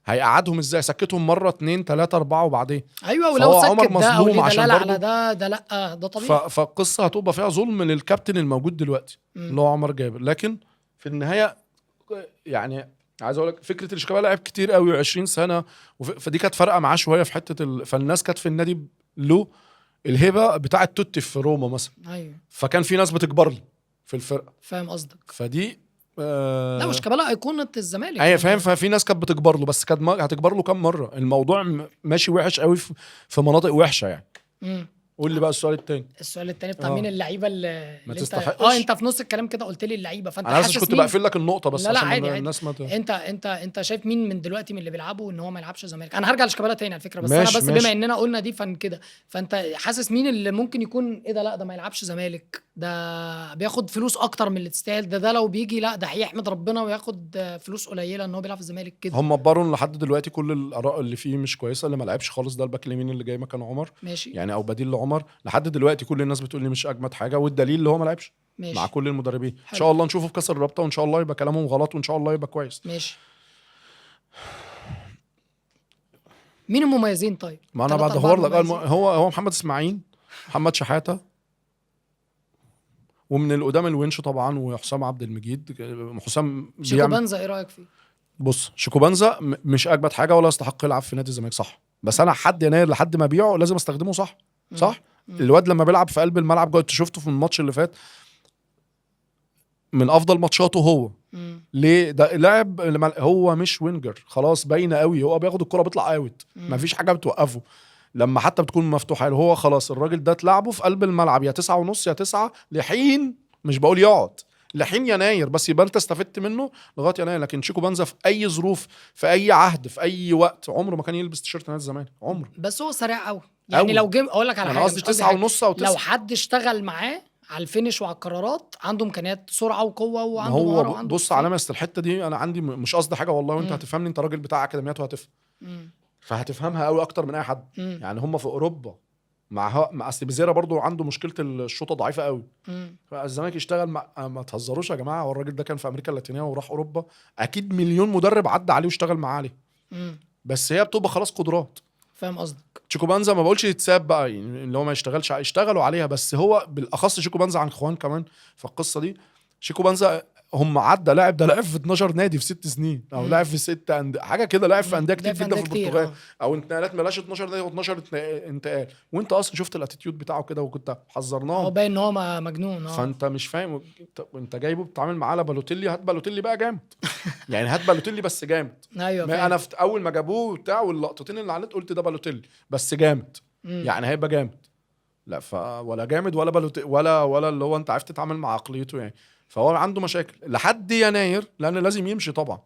هيقعدهم ازاي؟ سكتهم مرة 2 3 4 وبعدين ايوه، ولو سكت ده او دلالة على ده، ده لا ده طبيعي. فالقصة هتبقى فيها ظلم للكابتن الموجود دلوقتي اللي هو عمر جابر. لكن في النهاية يعني عايز اقول لك فكرة شيكابالا لعب كتير قوي 20 سنة، فدي كانت فارقه معاه شوية في حتة فالناس كانت في النادي له الهبة بتاعه توتي في روما مثلا. ايوه، فكان في ناس بتكبر له في الفرقة. فاهم قصدك. فدي لا وشيكابالا ايقونة الزمالك. ايوه فاهم. ففي ناس كانت بتكبر له، بس كانت هتكبر له كام مرة؟ الموضوع ماشي وحش قوي في مناطق وحشة يعني. قول لي بقى السؤال الثاني. السؤال الثاني بتاع مين اللعيبة اللي ما تستحقش. انت في نص الكلام كده قلت لي اللعيبة، فانت حاسس انا كنت بقفل لك النقطة بس. لا لا عشان عادي عادي. الناس ما انت شايف مين من دلوقتي من اللي بيلعبوا ان هو ما يلعبش زمالك؟ انا هرجع لشيكابالا تاني على فكرة، بس ماشي انا بس ماشي. بما اننا قلنا دي فن كده، فانت حاسس مين اللي ممكن يكون ايه ده؟ لا ده ما يلعبش زمالك، ده بياخد فلوس اكتر من اللي تستاهل، ده لو بيجي لا ده هيحمد ربنا وياخد فلوس قليله ان هو بيلعب في الزمالك كده. هم بارون لحد دلوقتي كل الاراء اللي فيه مش كويسة، اللي ما لعبش خالص ده الباك اليمين اللي جاي مكان عمر، ماشي يعني او بديل لعمر. لحد دلوقتي كل الناس بتقول لي مش اجمد حاجة، والدليل اللي هو ما لعبش مع كل المدربين. ان شاء الله نشوفه في كاس الرابطة، وان شاء الله يبقى كلامهم غلط، وان شاء الله يبقى كويس. ماشي. مين المميزين طيب؟ ما انا بعد هو لك هو محمد اسماعيل، محمد شحاته، ومن القدام الونش طبعا، وحسام عبد المجيد. حسام شيكوبانزا ايه رايك فيه؟ بص شيكوبانزا مش اجمد حاجة ولا يستحق يلعب في نادي الزمالك، صح، بس انا حد يناير لحد ما بيعه لازم استخدمه صح. صح. الواد لما بيلعب في قلب الملعب، كنت شفته في الماتش اللي فات من افضل ماتشاته هو. ليه؟ ده لاعب هو مش winger خلاص، باينة قوي، هو بياخد الكره بيطلع out، مفيش حاجة بتوقفه لما حتى بتكون مفتوحة له. هو خلاص الراجل ده تلعبه في قلب الملعب يا 9:30 يا 9 لحين، مش بقول يقعد لحين يناير، بس يبقى انت استفدت منه لغاية يناير. لكن شيكو بانزا في اي ظروف، في اي عهد، في اي وقت، عمره ما كان يلبس تيشيرت نادي الزمالك، عمره. بس هو سريع قوي يعني. لو جيم اقول لك على حاجة، انا قصدي 9:30 او 9، لو حد اشتغل معاه على ال finish وعلى القرارات، عنده امكانيات سرعة وقوه وعنده مهارة وعنده. بص على مست الحتة دي انا عندي مش قصدي حاجة والله، وانت هتفهمني، انت راجل بتاع اكاديميات وهتفهم، فهتفهمها قوي اكتر من اي حد. يعني هم في اوروبا مع اصل بيزيرا برضو عنده مشكلة الشوطه ضعيفة قوي. فالزمالك يشتغل مع ما تهزروش يا جماعة، هو الراجل ده كان في امريكا اللاتينية وراح اوروبا، اكيد مليون مدرب عدى عليه واشتغل معاه عليه. بس هي بتبقى خلاص قدرات. فاهم قصدك. شيكو بانزا ما بقولش يتساب بقى، يعني اللي هو ما يشتغلش، يشتغلوا عليها، بس هو بالاخص شيكو بانزا عن خوان كمان في القصة دي. شيكو بانزا هم عدى لاعب، ده لعب في 12 نادي في 6 سنين، او لعب في 6 حاجة كده، لعب في اندية كتير جدا في البرتغال، او انتقالات ملاش 12 نادي و12 انتقال. وانت اصلا شفت ال attitude بتاعه كده، وكنت حذرناه، هو باين ان هو مجنون. فانت مش فاهم انت جايبه بتتعامل معاه على بالوتيلي. هات بالوتيلي بقى جامد يعني هات بالوتيلي بس جامد. ايوه انا في اول ما جابوه بتاع واللقطتين اللي عليه قلت ده بالوتيلي بس جامد، يعني هيبقى جامد. لا ولا جامد ولا ولا اللي هو انت عارف تتعامل مع عقليته يعني. فهو عنده مشاكل لحد يناير، لان لازم يمشي طبعا.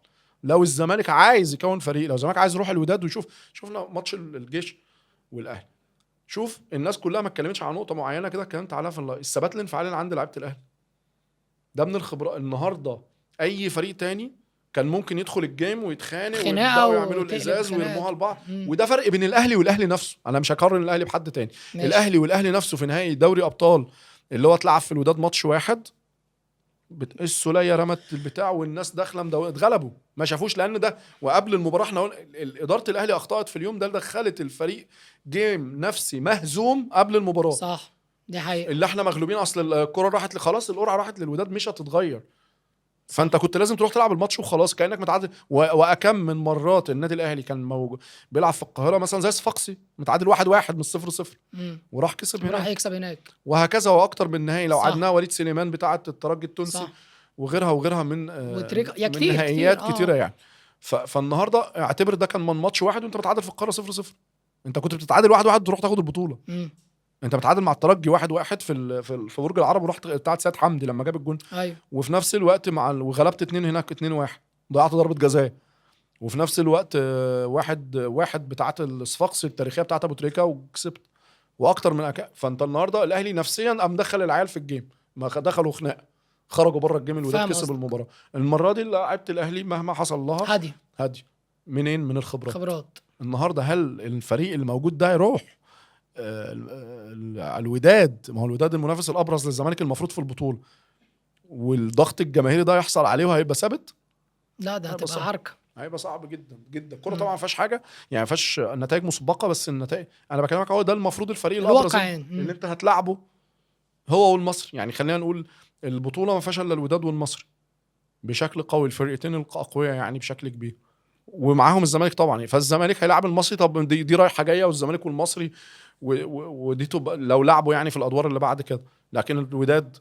لو الزمالك عايز يكون فريق، لو الزمالك عايز يروح الوداد ويشوف، شفنا ماتش الجيش والاهلي، شوف الناس كلها ما اتكلمتش على نقطة معينة كده، اتكلمت عليها في الثبات الانفعالي اللي عند لعيبة الاهلي. ده من الخبرات. النهارده اي فريق تاني كان ممكن يدخل ال game ويتخانق ويبداوا يعملوا الازاز ويرموها لبعض. وده فرق بين الاهلي والاهلي نفسه. انا مش هقارن الاهلي بحد تاني. ماشي. الاهلي والاهلي نفسه في نهائي دوري ابطال اللي هو اتلعب في الوداد ماتش واحد، السوليه رمت البتاع والناس داخله اتغلبوا، ما شافوش. لان ده وقبل المباراة احنا ادارة الاهلي اخطات في اليوم ده، دخلت الفريق game نفسي مهزوم قبل المباراة. صح، دي حقيقة. اللي احنا مغلوبين، اصل الكره راحت خلاص، القرعة راحت للوداد مش هتتغير. فانت كنت لازم تروح تلعب الماتش وخلاص، كانك متعادل. واكم من مرات النادي الاهلي كان موجود بيلعب في القاهرة مثلا زي صفاقسي متعادل 1-1 من 0-0 وراح كسب هناك، راح يكسب هناك، وهكذا. واكتر من نهائي لو عدناه وليد سليمان بتاعه الترجي التونسي. صح. وغيرها وغيرها من من نهائيات كتير كتيرة يعني. فالنهارده اعتبر ده كان من ماتش واحد وانت متعادل في القاهرة 0-0. انت كنت بتتعادل 1-1 تروح تاخد البطولة. انت بتعادل مع الترجي 1-1 في برج العرب، ورحت بتاعت سيد حمدي لما جاب الجون. ايوه. وفي نفس الوقت مع وغلبت 2 هناك 2-1، ضيعت ضربه جزاء. وفي نفس الوقت 1-1 بتاعت الصفاقسي التاريخية بتاعت ابو تريكه وكسبت، واكتر من فانت النهارده الاهلي نفسيا قام دخل العيال في ال game، ما دخلوا خناقه، خرجوا بره ال game، الوداد كسب المباراة. المرة دي لعيبة الاهلي مهما حصل لها هادي هادي. منين؟ من الخبرات. خبرات. النهارده هل الفريق الموجود ده يروح الوداد؟ ما هو الوداد المنافس الابرز للزمالك المفروض في البطولة، والضغط الجماهيري ده يحصل عليه وهيبقى ثابت؟ لا، ده هتبقى عركة، هيبقى صعب جدا جدا. الكورة طبعا ما فيهاش حاجة يعني، ما فيهاش نتائج مسبقة، بس النتائج انا بكلمك اهو، ده المفروض الفريق الابرز اللي انت هتلعبه هو والمصري. يعني خلينا نقول البطولة ما فيهاش الا الوداد والمصري بشكل قوي، الفرقتين الاقوياء يعني بشكل كبير، ومعاهم الزمالك طبعا. فالزمالك هيلعب المصري، طب دي رايحة جاية، والزمالك والمصري ودي لو لعبوا يعني في الادوار اللي بعد كده. لكن الوداد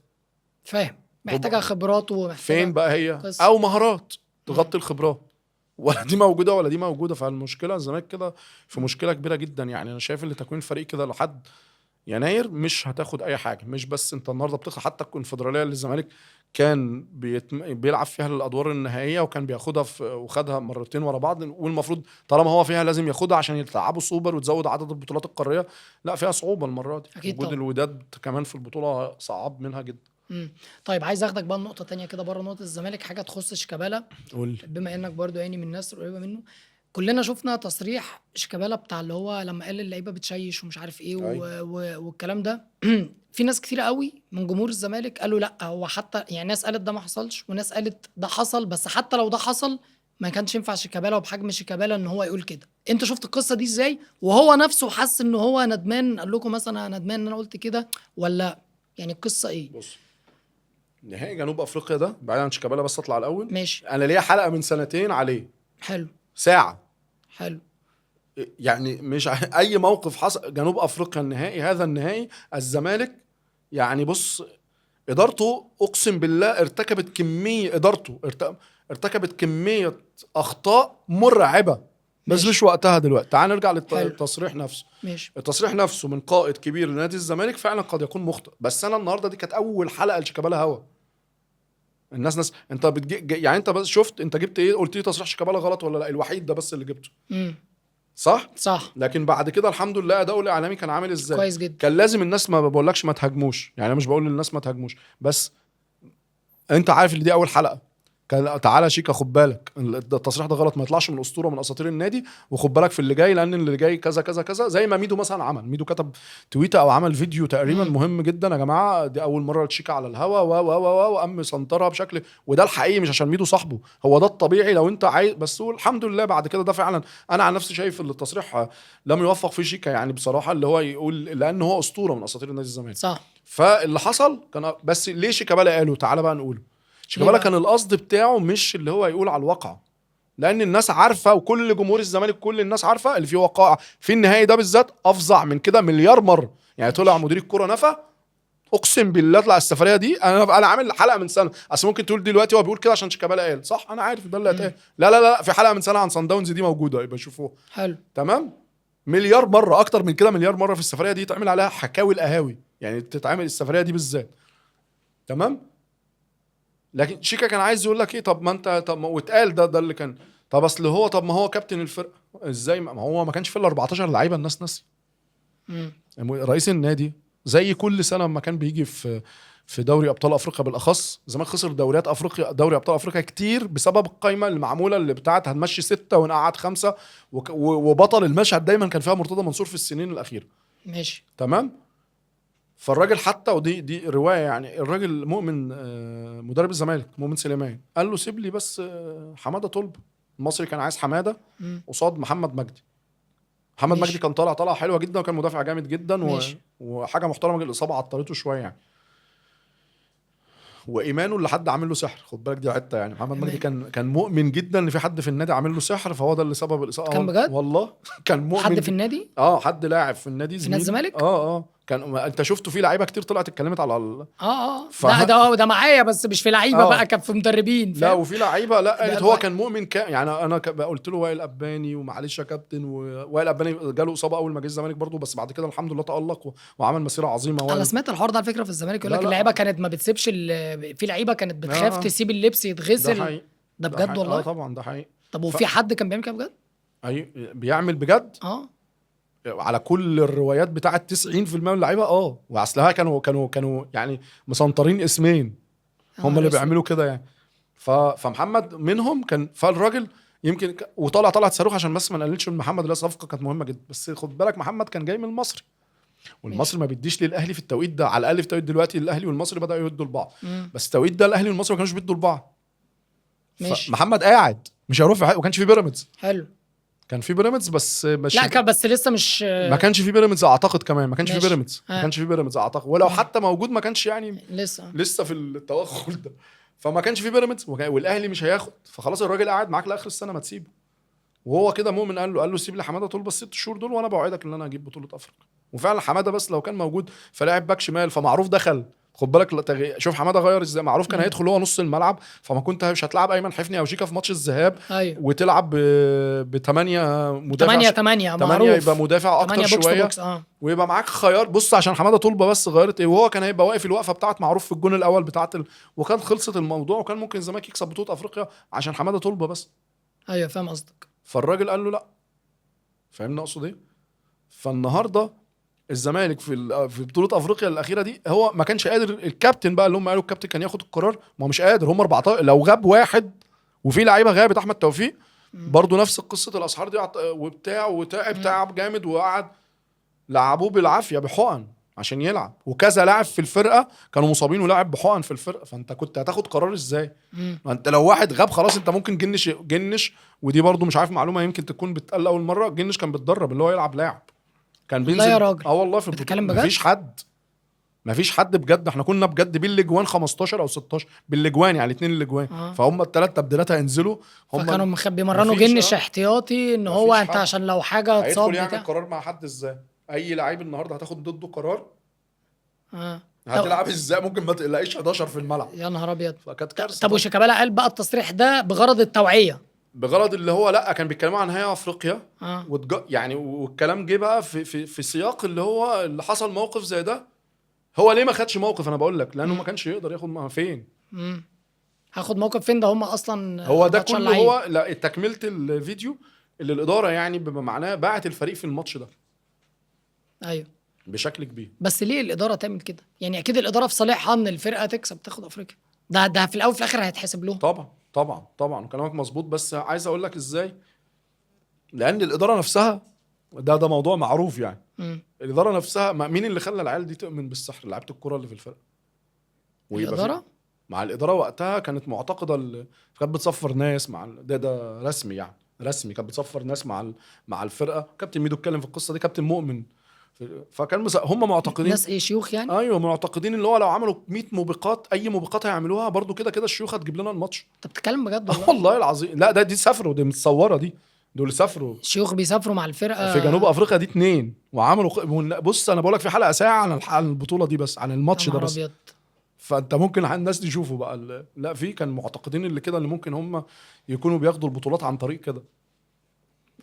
فاهم محتاجه خبرات، ومحتاجة فين بقى هي قصة. او مهارات تغطي الخبرات، ولا دي موجودة ولا دي موجودة. فالمشكلة الزمالك كده في مشكلة كبيرة جدا يعني. انا شايف ان تكوين الفريق كده لحد يناير مش هتاخد اي حاجة. مش بس انت النهارده بتخسر، حتى الكونفدراليه اللي الزمالك كان بيلعب فيها الادوار النهائية وكان بياخدها وخدها مرتين ورا بعض، والمفروض طالما هو فيها لازم ياخدها عشان يتلعبوا سوبر وتزود عدد البطولات القارية. لا، فيها صعوبة المرة دي. وجود الوداد كمان في البطولة صعب منها جدا. طيب عايز اخدك بقى لنقطة تانية كده بره نقطة الزمالك، حاجة تخص شيكابالا. بما انك برضو يعني من الناس القريبة منه، كلنا شفنا تصريح شيكابالا بتاع اللي هو لما قال اللعيبة بتشيش ومش عارف ايه والكلام ده. في ناس كتير قوي من جمهور الزمالك قالوا لا، هو حتى يعني ناس قالت ده ما حصلش وناس قالت ده حصل، بس حتى لو ده حصل ما كانش ينفع شيكابالا وبحجم شيكابالا ان هو يقول كده. انت شفت القصة دي ازاي؟ وهو نفسه حس ان هو ندمان، قال لكم مثلا انا ندمان ان انا قلت كده، ولا يعني القصة ايه؟ بص، نهائي جنوب افريقيا ده بعيد عن شيكابالا، بس اطلع الاول. ماشي. انا ليا حلقة من سنتين عليه. حلو. ساعة. حلو. يعني مش اي موقف حصل جنوب افريقيا النهائي، هذا النهائي الزمالك يعني بص ادارته اقسم بالله ارتكبت كمية، ادارته ارتكبت كمية اخطاء مرعبة، بس مش وقتها دلوقتي. تعال نرجع للتصريح نفسه. ماشي. التصريح نفسه من قائد كبير لنادي الزمالك فعلا قد يكون مخطئ، بس انا النهارده دي كانت اول حلقة لشيكابالا هوا. الناس ناس انت يعني انت بس شفت انت جبت ايه؟ قلت لي تصريح شيكابالا غلط ولا لا؟ الوحيد ده بس اللي جبته. صح؟ صح. لكن بعد كده الحمد لله اداؤه الاعلامي كان عامل ازاي؟ كويس جدا. كان لازم الناس، ما بقولكش ما تهاجموش، يعني انا مش بقول للناس ما تهاجموش، بس انت عارف ان دي اول حلقة. كان تعالى شيكا خد بالك التصريح ده غلط، ما يطلعش من اسطورة من اساطير النادي، وخد بالك في اللي جاي، لان اللي جاي كذا كذا كذا، زي ما ميدو مثلا عمل. ميدو كتب تويته او عمل فيديو تقريبا مهم جدا، يا جماعة دي اول مرة تشيكا على الهوا و و و وقام سنطرها بشكل، وده الحقيقي مش عشان ميدو صاحبه، هو ده الطبيعي لو انت عايز. بس الحمد لله بعد كده ده فعلا انا عن نفسي شايف ان التصريح لم يوفق فيه شيكا يعني بصراحة، اللي هو يقول لان هو اسطورة من اساطير النادي الزمالك. صح. فاللي حصل كان، بس ليه شيكابالا قاله؟ تعالى بقى نقوله. شيكابالا كان القصد بتاعه مش اللي هو يقول على الواقع، لان الناس عارفه، وكل جمهور الزمالك كل الناس عارفه اللي فيه وقائع في النهائي ده بالذات افظع من كده مليار مرة. يعني طلع مدير الكره نفى، اقسم بالله طلع السفرية دي. انا عامل حلقة من سنة، اصل ممكن تقول دلوقتي هو بيقول كده عشان شيكابالا قال، صح؟ انا عارف ده اللي هتقال. لا لا لا، في حلقة من سنة عن صن داونز دي موجودة، يبقى شوفوها. حلو. تمام. مليار مرة اكتر من كده، مليار مرة في السفرية دي تعمل عليها حكاوي القهاوي، يعني تتعمل السفرية دي بالذات. تمام. لكن شيكا كان عايز يقول لك ايه، طب ما انت، طب ما واتقال ده اللي كان، طب اصل هو، طب ما هو كابتن الفرقة ازاي، ما هو ما كانش في ال 14 لعيبة، الناس ناسيه. رئيس النادي زي كل سنة لما كان بيجي في دوري ابطال افريقيا بالاخص، زمان خسر دوريات افريقيا، دوري ابطال افريقيا كتير بسبب القايمة اللي معمولة اللي بتاعت هنمشي 6 ونقعد 5، وبطل المشهد دايما كان فيها مرتضى منصور في السنين الاخيرة. ماشي تمام. فالراجل حتى، ودي رواية يعني، الراجل مؤمن مدرب الزمالك مؤمن سليمان قال له سيب لي بس حمادة طلب. المصري كان عايز حمادة قصاد محمد مجدي. محمد مجدي كان طالع حلوة جدا، وكان مدافع جامد جدا وحاجه محترمه، الاصابة عطلته شوية يعني، وايمانه اللي حد عامل له سحر، خد بالك دي حتة يعني. محمد مجدي كان مؤمن جدا ان في حد في النادي عامل له سحر، فهو ده اللي سبب الاصابة. كان بجد والله كان مؤمن حد في النادي، حد لاعب في النادي، في نادي الزمالك. كان انت شفته في لعيبة كتير طلعت اتكلمت على لا ده معايا، بس مش في لعيبة بقى، كان في مدربين. لا وفي لعيبة، لا قالت هو كان مؤمن يعني انا قلت له وائل اباني، ومعلش يا كابتن، ووائل اباني جاله اصابه اول ما جه الزمالك برضه، بس بعد كده الحمد لله تالق وعمل مسيره عظيمة. انا سمعت الحوار ده على فكرة في الزمالك، يقول لك اللعيبة كانت ما بتسيبش في لعيبة كانت بتخاف تسيب اللبس يتغسل. ده بجد والله. طبعا ده حقيقي. طب وفي حد كان بيعمل كده بجد؟ ايوه بيعمل بجد. على كل الروايات بتاعه 90% من اللعيبة. واصلها كانوا يعني مسنطرين اسمين هم اللي بيعملوا كده يعني. فمحمد منهم كان، فالراجل يمكن وطلع طلعت صاروخ عشان بس ما نقللش من محمد، لا صفقة كانت مهمة جدا، بس خد بالك محمد كان جاي من المصري، والمصري ما بيديش للاهلي في التوقيت ده، على الاقل في التوقيت دلوقتي الاهلي والمصري بداوا يدوا لبعض، بس التوقيت ده الاهلي والمصري ما كانوش بيدوا لبعض. محمد قاعد مش هيروح في حاجة، وكانش في بيراميدز. حلو، كان في بيراميدز بس مش، لا كان بس لسه مش، ما كانش في بيراميدز اعتقد، كمان ما كانش في بيراميدز، ما كانش في بيراميدز اعتقد، ولو حتى موجود ما كانش يعني لسه في التوغل ده، فما كانش في بيراميدز والاهلي مش هياخد، فخلاص الراجل قاعد معاك لاخر السنة ما تسيبه. وهو كده مؤمن قال له سيب لي حمادة طول بس 6 شهور دول، وانا بوعدك ان انا هجيب بطوله افريقيا. وفعلا حمادة بس لو كان موجود فلاعب باك شمال، فمعروف دخل، خد بالك شوف حمادة غير ازاي، معروف كان هيدخل هو نص الملعب، فما كنت مش هتلعب ايمن حفني او شيكا في ماتش الذهاب. أيوه. وتلعب ب8 مدافع، 8 معروف يبقى مدافع اكتر شوية box to box. ويبقى معاك خيار. بص عشان حمادة طلبه بس غيرت ايه، وهو كان هيبقى واقف الوقفة بتاعت معروف في الجون الاول بتاعت وكان خلصت الموضوع، وكان ممكن الزمالك يكسب بطوله افريقيا عشان حمادة طلبه بس. ايوه فاهم قصدك. فالراجل قال له لا، فاهمني اقصد ايه؟ فالنهارده الزمالك في بطوله افريقيا الاخيرة دي هو ما كانش قادر، الكابتن بقى اللي هم قالوا الكابتن كان ياخد القرار، ما هو مش قادر، هم 14 لو غاب واحد، وفي لعيبة غابت، احمد توفيق برضو نفس قصة الاسحار دي وبتاع، وتعب تعب جامد، وقعد لعبوه بالعافية بحقن عشان يلعب، وكذا لاعب في الفرقة كانوا مصابين ولاعب بحقن في الفرقة، فانت كنت هتاخد قرار ازاي؟ ما انت لو واحد غاب خلاص انت ممكن جنش، ودي برضو مش عارف معلومة يمكن تكون بتقال اول مرة، جنش كان بيتدرب اللي هو يلعب لاعب، كان بينزل. لا يا راجل، والله في البطولة مفيش حد بجد، احنا كنا بجد بالاجوان 15 او 16 بالاجوان، يعني 2 الاجوان، فهم الثلاث تبديلات هينزلوا، هم كانوا بيمرنوا جنش احتياطي ان هو انت عشان لو حاجة اتصاب هيدخل يعمل قرار مع حد ازاي؟ اي لعيب النهارده هتاخد ضده قرار هتلعب ازاي؟ ممكن ما تلاقيش 11 في الملعب. يا نهار ابيض، فكانت كارثة. طب وشيكابالا قال بقى التصريح ده بغرض التوعية، بغرض اللي هو لا كان بيتكلموا عن نهائي افريقيا يعني، والكلام جه بقى في في في سياق اللي هو اللي حصل موقف زي ده. هو ليه ما خدش موقف؟ انا بقول لك لانه ما كانش يقدر ياخد، ما فين هاخد موقف فين؟ ده هم اصلا هو ده كله هو لا تكمله الفيديو اللي الادارة يعني بما معناه باعت الفريق في الماتش ده. ايوه بشكل كبير. بس ليه الادارة تعمل كده؟ يعني اكيد الادارة في صالحها ان الفرقة تكسب تاخد افريقيا، ده في الاول وفي الاخر هيتحسب لهم. طبعا طبعا طبعا كلامك مظبوط، بس عايز اقول لك ازاي، لان الادارة نفسها ده موضوع معروف يعني. الادارة نفسها مين اللي خلى العيال دي تؤمن بالسحر؟ لعيبة الكره اللي في الفرقة. الادارة مع الادارة وقتها كانت معتقده كانت بتصفر ناس مع ده رسمي يعني، رسمي كانت بتصفر ناس مع الفرقة. كابتن ميدو اتكلم في القصة دي، كابتن مؤمن، فكان هم معتقدين ناس ايه شيوخ يعني. ايوه معتقدين اللي هو لو عملوا 100 موبقات، اي موبقات هيعملوها برضو كده كده الشيوخ هتجيب لنا الماتش. انت بتتكلم بجد والله؟ والله العظيم. لا ده دي سافروا، دي متصورة، دي دول سافروا، الشيوخ بيسافروا مع الفرقة في جنوب افريقيا دي 2 وعملوا. بص انا بقول لك في حلقة ساعة عن البطولة دي بس، عن الماتش ده بس. فانت ممكن الناس تشوفه بقى. لا في كان معتقدين اللي كده اللي ممكن هم يكونوا بياخدوا البطولات عن طريق كده.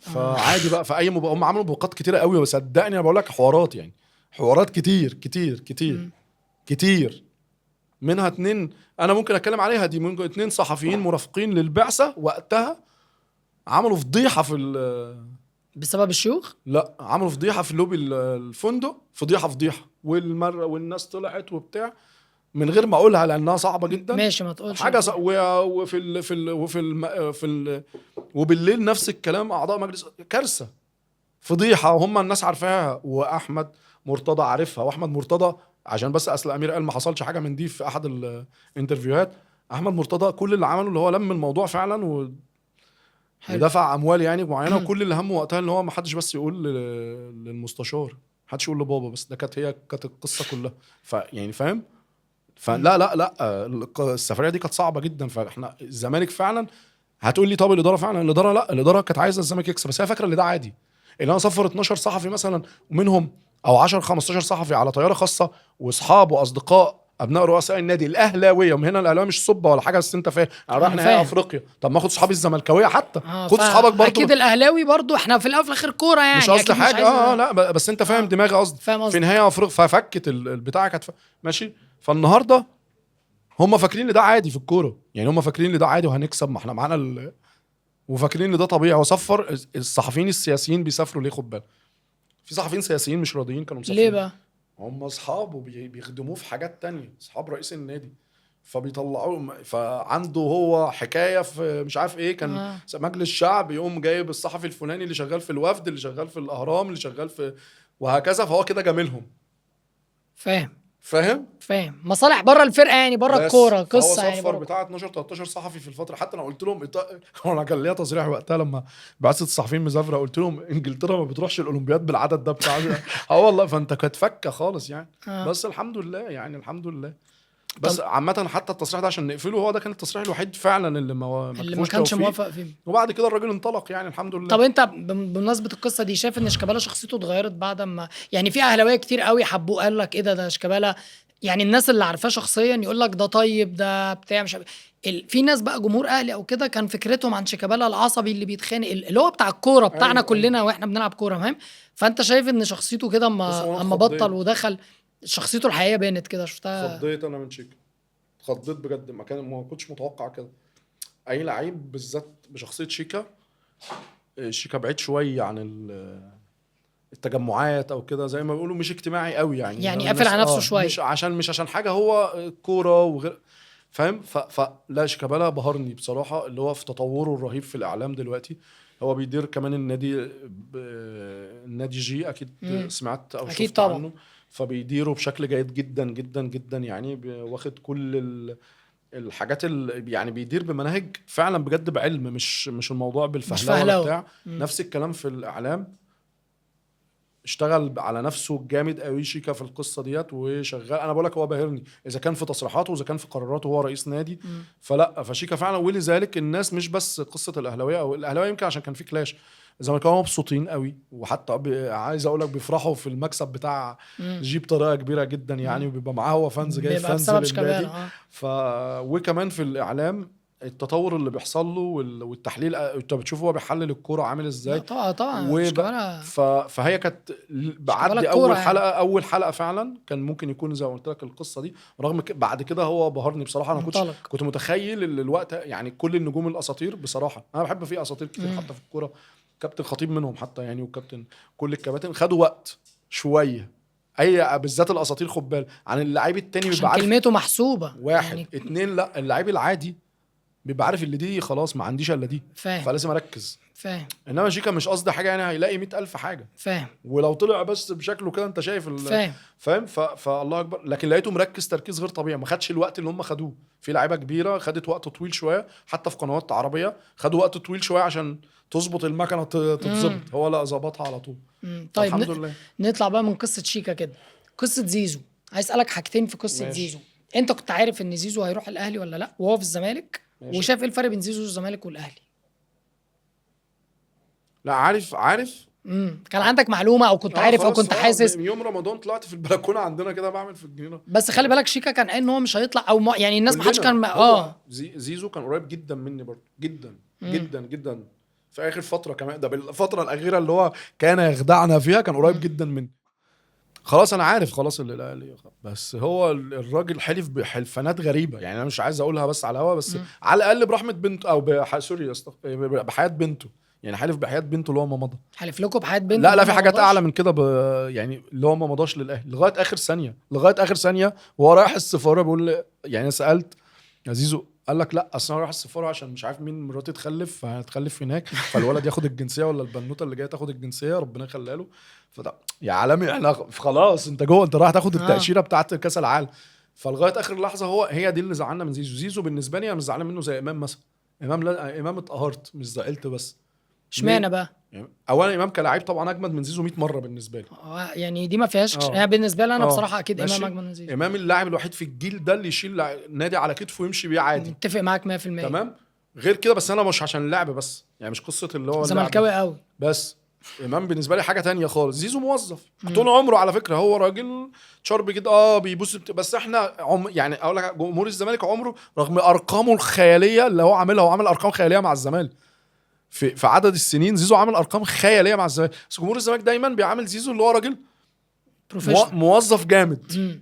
فعادي بقى في اي هم عملوا مسابقات كتيرة قوي، وصدقني انا بقول لك حوارات، يعني حوارات كتير كتير كتير كتير، منها 2 انا ممكن اتكلم عليها دي، ممكن 2 صحفيين مرافقين للبعثه وقتها عملوا فضيحة في بسبب الشيوخ؟ لا، عملوا فضيحة في لوبي الفندق، فضيحة والمرة والناس طلعت وبتاع، من غير ما اقولها لانها صعبة جدا. ماشي، ما تقولش حاجة وفي ال في ال وفي ال في ال وبالليل نفس الكلام، اعضاء مجلس، كارثة، فضيحة، وهم الناس عارفاها، واحمد مرتضى عارفها. واحمد مرتضى عشان بس اصل امير قال ما حصلش حاجة من دي في احد ال interviewهات، احمد مرتضى كل اللي عمله اللي هو لم الموضوع فعلا ودفع اموال يعني معينة، وكل اللي همه وقتها ان هو ما حدش بس يقول للمستشار، ما حدش يقول لبابا، بس ده كانت هي كانت القصة كلها. فيعني فاهم؟ فلا لا لا، السفرية دي كانت صعبة جدا. فاحنا الزمالك فعلا هتقول لي طب الادارة، فعلا الادارة لا، الادارة كانت عايزه الزمالك يكسب، بس هي فاكره ان ده عادي، ان انا صفر 12 صحفي مثلا ومنهم او 10 15 صحفي على طيارة خاصة واصحاب واصدقاء ابناء رؤساء النادي الاهلاوية، ومن هنا الاهلاوية مش صبه ولا حاجة، بس انت فاهم، انا رايح نهائي افريقيا، طب ما اخد صحابي الزملكاويه حتى، خد صحابك برضو، اكيد الاهلاوي برضو، احنا في الاول وفي الاخر كورة يعني، مش قصدي حاجة لا بس انت فاهم دماغي قصدي في نهائي افريقيا، ففكت البتاعه كانت ماشي. فالنهارده هم فاكرين ان ده عادي في الكورة، يعني هم فاكرين ان ده عادي وهنكسب، ما احنا معانا وفاكرين ان ده طبيعي. وصفر الصحفيين السياسيين بيسافروا ليه؟ خد بالك، في صحفيين سياسيين مش راضيين كانوا مسافرين ليه بقى؟ هم اصحابه بيخدموه في حاجات تانية، اصحاب رئيس النادي، فبيطلعوه، فعنده هو حكاية في مش عارف ايه، كان مجلس شعب يقوم جايب الصحفي الفلاني اللي شغال في الوفد، اللي شغال في الاهرام، اللي شغال في وهكذا، فهو كده جاملهم. فاهم فاهم مصالح بره الفرقة يعني، بره الكورة قصة يعني. هو صفر بتاع 12 13 صحفي في الفترة. حتى انا قلت لهم انا كان ليا تصريح وقتها لما بعثه الصحفيين مسافرة، قلت لهم انجلترا ما بتروحش الاولمبياد بالعدد ده بتاع اه والله. فانت كانت فكه خالص يعني. بس الحمد لله يعني، الحمد لله. بس عامة حتى التصريح ده عشان نقفله، هو ده كان التصريح الوحيد فعلا اللي ما كانش موافق فيه، وبعد كده الراجل انطلق يعني الحمد لله. طب انت بمناسبة القصة دي، شايف ان شيكابالا شخصيته اتغيرت بعد ما يعني في اهلاويه كتير قوي حبوه، قال لك ايه ده شيكابالا، يعني الناس اللي عارفاه شخصيا يقول لك ده طيب، ده بتاع مش في ناس بقى جمهور اهلي او كده كان فكرتهم عن شيكابالا العصبي اللي بيتخانق، اللي هو بتاع الكورة بتاعنا. أيوة. كلنا واحنا بنلعب كورة، فاهم؟ فانت شايف ان شخصيته كده اما بطل ودخل شخصيته الحقيقية بانت كده؟ شفتها؟ اتخضيت انا من شيكا، اتخضيت بجد، ما كنتش متوقع كده. اي لعيب بالذات بشخصية شيكا، شيكا بعيد شوية عن التجمعات او كده، زي ما بيقولوا مش اجتماعي قوي يعني قافل على نفسه شوية، مش عشان حاجة، هو كورة وغير، فاهم؟ فلا شيكابالا بهرني بصراحة، اللي هو في تطوره الرهيب في الاعلام دلوقتي. هو بيدير كمان النادي، النادي جي، اكيد سمعت او شفت عنه، فبيديره بشكل جيد جدا جدا جدا يعني، واخد كل الحاجات يعني بيدير بمناهج فعلا بجد، بعلم، مش الموضوع بالفهلوه بتاع. نفس الكلام في الاعلام، اشتغل على نفسه جامد قوي شيكا في القصة ديت، وشغال. انا بقول لك هو باهرني، اذا كان في تصريحاته واذا كان في قراراته، هو رئيس نادي. فلا، فشيكا فعلا. ولذلك الناس مش بس قصة الاهلاوية، او الاهلاوية يمكن عشان كان في كلاش، الزمالكاويه مبسوطين قوي، وحتى عايز اقول لك بيفرحوا في المكسب بتاع جي بطريقة كبيرة جدا يعني، وبيبقى معاه هو fans، جاي fans للنادي. وكمان في الاعلام التطور اللي بيحصل له والتحليل، انت بتشوفه هو بيحلل الكورة عامل ازاي. طبعا فهي كانت بعد اول حلقة يعني. اول حلقة فعلا كان ممكن يكون زي ما قلت لك القصة دي، رغم بعد كده هو بهرني بصراحة. انا كنت متخيل ان الوقت يعني كل النجوم الاساطير بصراحة، انا بحب في اساطير كتير حتى في الكورة، كابتن خطيب منهم حتى يعني، وكابتن كل الكباتن خدوا وقت شوية، اي بالذات الاساطير خد بالك عن اللعيب التاني بيبقى عارف كلمته محسوبة واحد يعني. اتنين، لا اللعيب العادي بيبقى عارف اللي دي خلاص ما عنديش الا دي، فاهم؟ فلازم اركز، فاهم؟ انما شيكا مش قصدي حاجة يعني، هيلاقي 100,000 حاجة، فاهم؟ ولو طلع بس بشكله كده انت شايف فاهم؟ فالله اكبر. لكن لقيته مركز تركيز غير طبيعي، ما خدش الوقت اللي هم خدوه. في لعيبة كبيرة خدت وقت طويل شوية، حتى في قنوات عربية خدوا وقت طويل شوية عشان تظبط المكنه تتظبط، هو لا ظبطها على طول. طيب الحمد لله. نطلع بقى من قصة شيكا كده، قصة زيزو. عايز اسالك حاجتين في قصة زيزو. انت كنت عارف ان زيزو هيروح الاهلي ولا لا وهو في الزمالك؟ وشاف ايه الفرق بين زيزو والزمالك والاهلي؟ لا عارف. كان عندك معلومة او كنت عارف او كنت حاسس؟ يوم رمضان طلعت في البلكونه عندنا كده بعمل في الجنينة. بس خلي بالك شيكا كان قال ان هو مش هيطلع، او ما يعني الناس ما حدش كان زيزو كان قريب جدا مني برضه، جدا جدا جدا. في اخر فترة كمان، ده بالفترة الاخيرة اللي هو كان يخدعنا فيها كان قريب جدا من خلاص. انا عارف خلاص اللي الاهلي، بس هو الراجل حلف بحلفانات غريبة، يعني انا مش عايز اقولها بس على الهوا، بس على الاقل برحمة بنته او sorry بحياة بنته، يعني حلف بحياة بنته اللي هو ما مضى. حلف لكم بحياة بنته؟ لا في حاجات اعلى من كده يعني اللي هو ما مضاش للاهلي لغاية اخر ثانية، لغاية اخر ثانية وهو رايح السفارة بيقول، يعني سالت يا زيزو قال لك لا اصل انا رايح السفارة عشان مش عارف مين مراتي تخلف، فهتخلف هناك، فالولد ياخد الجنسية ولا البنوته اللي جاية تاخد الجنسية، ربنا يخليها له. فده يا عالمي احنا خلاص انت جوه، انت رايح تاخد التاشيره بتاعت كاس العالم. فلغايه اخر لحظة هو هي دي اللي زعلنا من زيزو. زيزو بالنسبة لي انا مش زعلان منه زي امام مثلا. امام لا، امام اتقهرت مش زعلت. بس اشمعنى بقى؟ يعني اولا امام كلاعب طبعا اجمد من زيزو 100 مرة بالنسبة لي، يعني دي ما فيهاش يعني بالنسبة لي انا بصراحة اكيد امام اجمد من زيزو. امام اللاعب الوحيد في الجيل ده اللي يشيل نادي على كتفه ويمشي بيه عادي. متفق معاك 100%. تمام. غير كده بس انا مش عشان اللعب بس، يعني مش قصة اللي هو زملكاوي قوي، بس امام بالنسبة لي حاجة تانية خالص. زيزو موظف طول عمره على فكرة، هو راجل شرب كده بيبوس بس احنا يعني اقول لك جمهور الزمالك عمره رغم ارقامه الخيالية اللي هو عاملها، هو عامل ارقام خيالية مع الزمالك في عدد السنين، زيزو عامل ارقام خيالية مع الزمالك، بس جمهور الزمالك دايما بيعامل زيزو اللي هو راجل موظف جامد.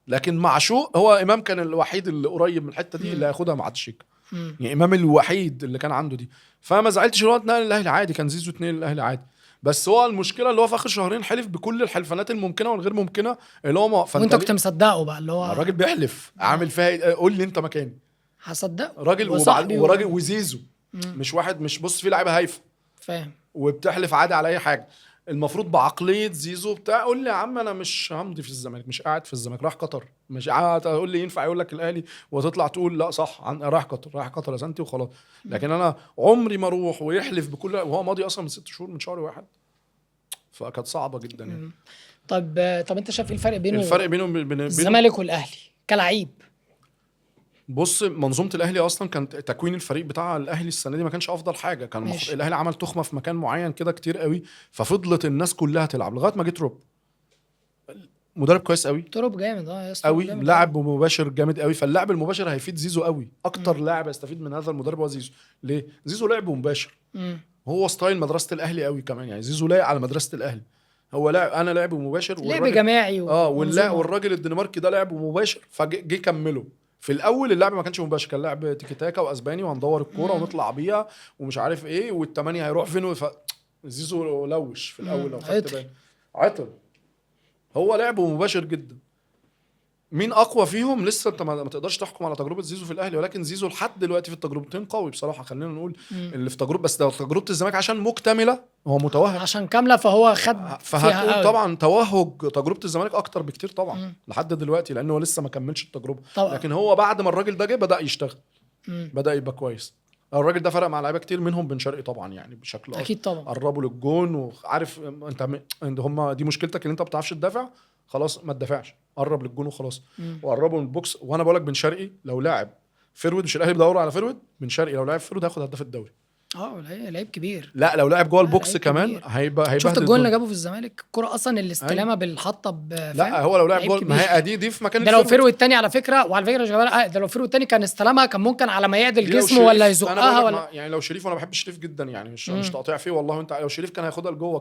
لكن معشوق هو امام كان الوحيد اللي قريب من الحتة دي اللي هياخدها مع الشيك. يعني امام الوحيد اللي كان عنده دي، فما زعلتش ان هو اتنقل للاهلي عادي، كان زيزو اتنقل للاهلي عادي. بس هو المشكلة اللي هو في اخر شهرين حلف بكل الحلفانات الممكنة والغير ممكنة اللي هو وانت كنت مصدقه بقى اللي هو الراجل بيحلف عامل فيها قول لي انت مكاني هصدقه راجل وراجل وزيزو مش واحد، مش بص في لعيبة هايفة فاهم وبتحلف عادي على اي حاجة. المفروض بعقلية زيزو بتاع قول لي يا عم انا مش همضي في الزمالك، مش قاعد في الزمالك، راح قطر، مش قاعد اقول لي ينفع يقول لك الاهلي وتطلع تقول لا صح راح قطر، راح قطر يا سنتي وخلاص. لكن انا عمري ما اروح ويحلف بكل وهو ماضي اصلا من 6 شهور من شهر واحد، فكانت صعبة جدا يعني. طب انت شايف ايه الفرق بينه، الفرق بينه وبين الزمالك والاهلي كلاعب؟ بص منظومة الاهلي اصلا كان تكوين الفريق بتاع الاهلي السنة دي ما كانش افضل حاجة، كان الاهلي عمل تخمة في مكان معين كده كتير قوي، ففضلت الناس كلها تلعب لغاية ما جه تروب. مدرب كويس قوي، تروب جامد يا اسطى قوي، لاعب مباشر جامد قوي، فاللاعب المباشر هيفيد زيزو قوي. اكتر لاعب هيستفيد من هذا المدرب هو زيزو. ليه؟ زيزو لعب مباشر، هو style مدرسه الاهلي قوي كمان، يعني زيزو لايق على مدرسه الاهلي. هو لاعب، انا لعب مباشر، لعب جماعي والراجل الدنماركي ده لعب مباشر، فجه كمله. في الاول اللعب ما كانش مباشر، كان لعب تيكي تاكا واسباني وهندور الكورة ونطلع بيها ومش عارف ايه، والثمانية هيروح فين. زيزو لوش في الاول لو خدت بالك، عطل. هو لعبه مباشر جدا. مين اقوى فيهم لسه انت ما تقدرش تحكم على تجربه زيزو في الاهلي، ولكن زيزو لحد دلوقتي في التجربتين قوي بصراحة. خلينا نقول اللي في تجربه، بس ده تجربه الزمالك عشان مكتملة، هو متوهج عشان كاملة، فهو خد فهتقول طبعا توهج تجربه الزمالك اكتر بكتير طبعا لحد دلوقتي، لانه هو لسه ما كملش التجربة طبعا. لكن هو بعد ما الراجل ده جه بدا يشتغل، بدا يبقى كويس. الراجل ده فرق مع لعيبة كتير منهم بن شرقي طبعا، يعني بشكل اكيد طبعا قربوا للجون، وعارف انت هم دي مشكلتك اللي انت ما بتعرفش تدافع، خلاص ما تدافعش، قرب للجون وخلاص، وقربوا من ال box. وانا بقول لك بن شرقي لو لاعب forward، مش الاهلي بيدوروا على forward، بن شرقي لو لاعب forward هياخد هداف الدوري. لعيب كبير. لا لو لاعب جوه ال box كمان هيبقى شفت الجون اللي جابه في الزمالك، الكرة اصلا اللي استلامها بالحطه لا هو لو لاعب جوه، ما هي دي في مكان ده لو forward الثاني على فكرة، وعلى فكرة يا جماعة ده لو forward الثاني كان استلمها كان ممكن على ما يعدل جسمه ولا يزقها ولا يعني. لو شريف، وانا بحب شريف جدا يعني، مش تقطيع فيه والله، انت لو شريف كان هياخدها لجوه،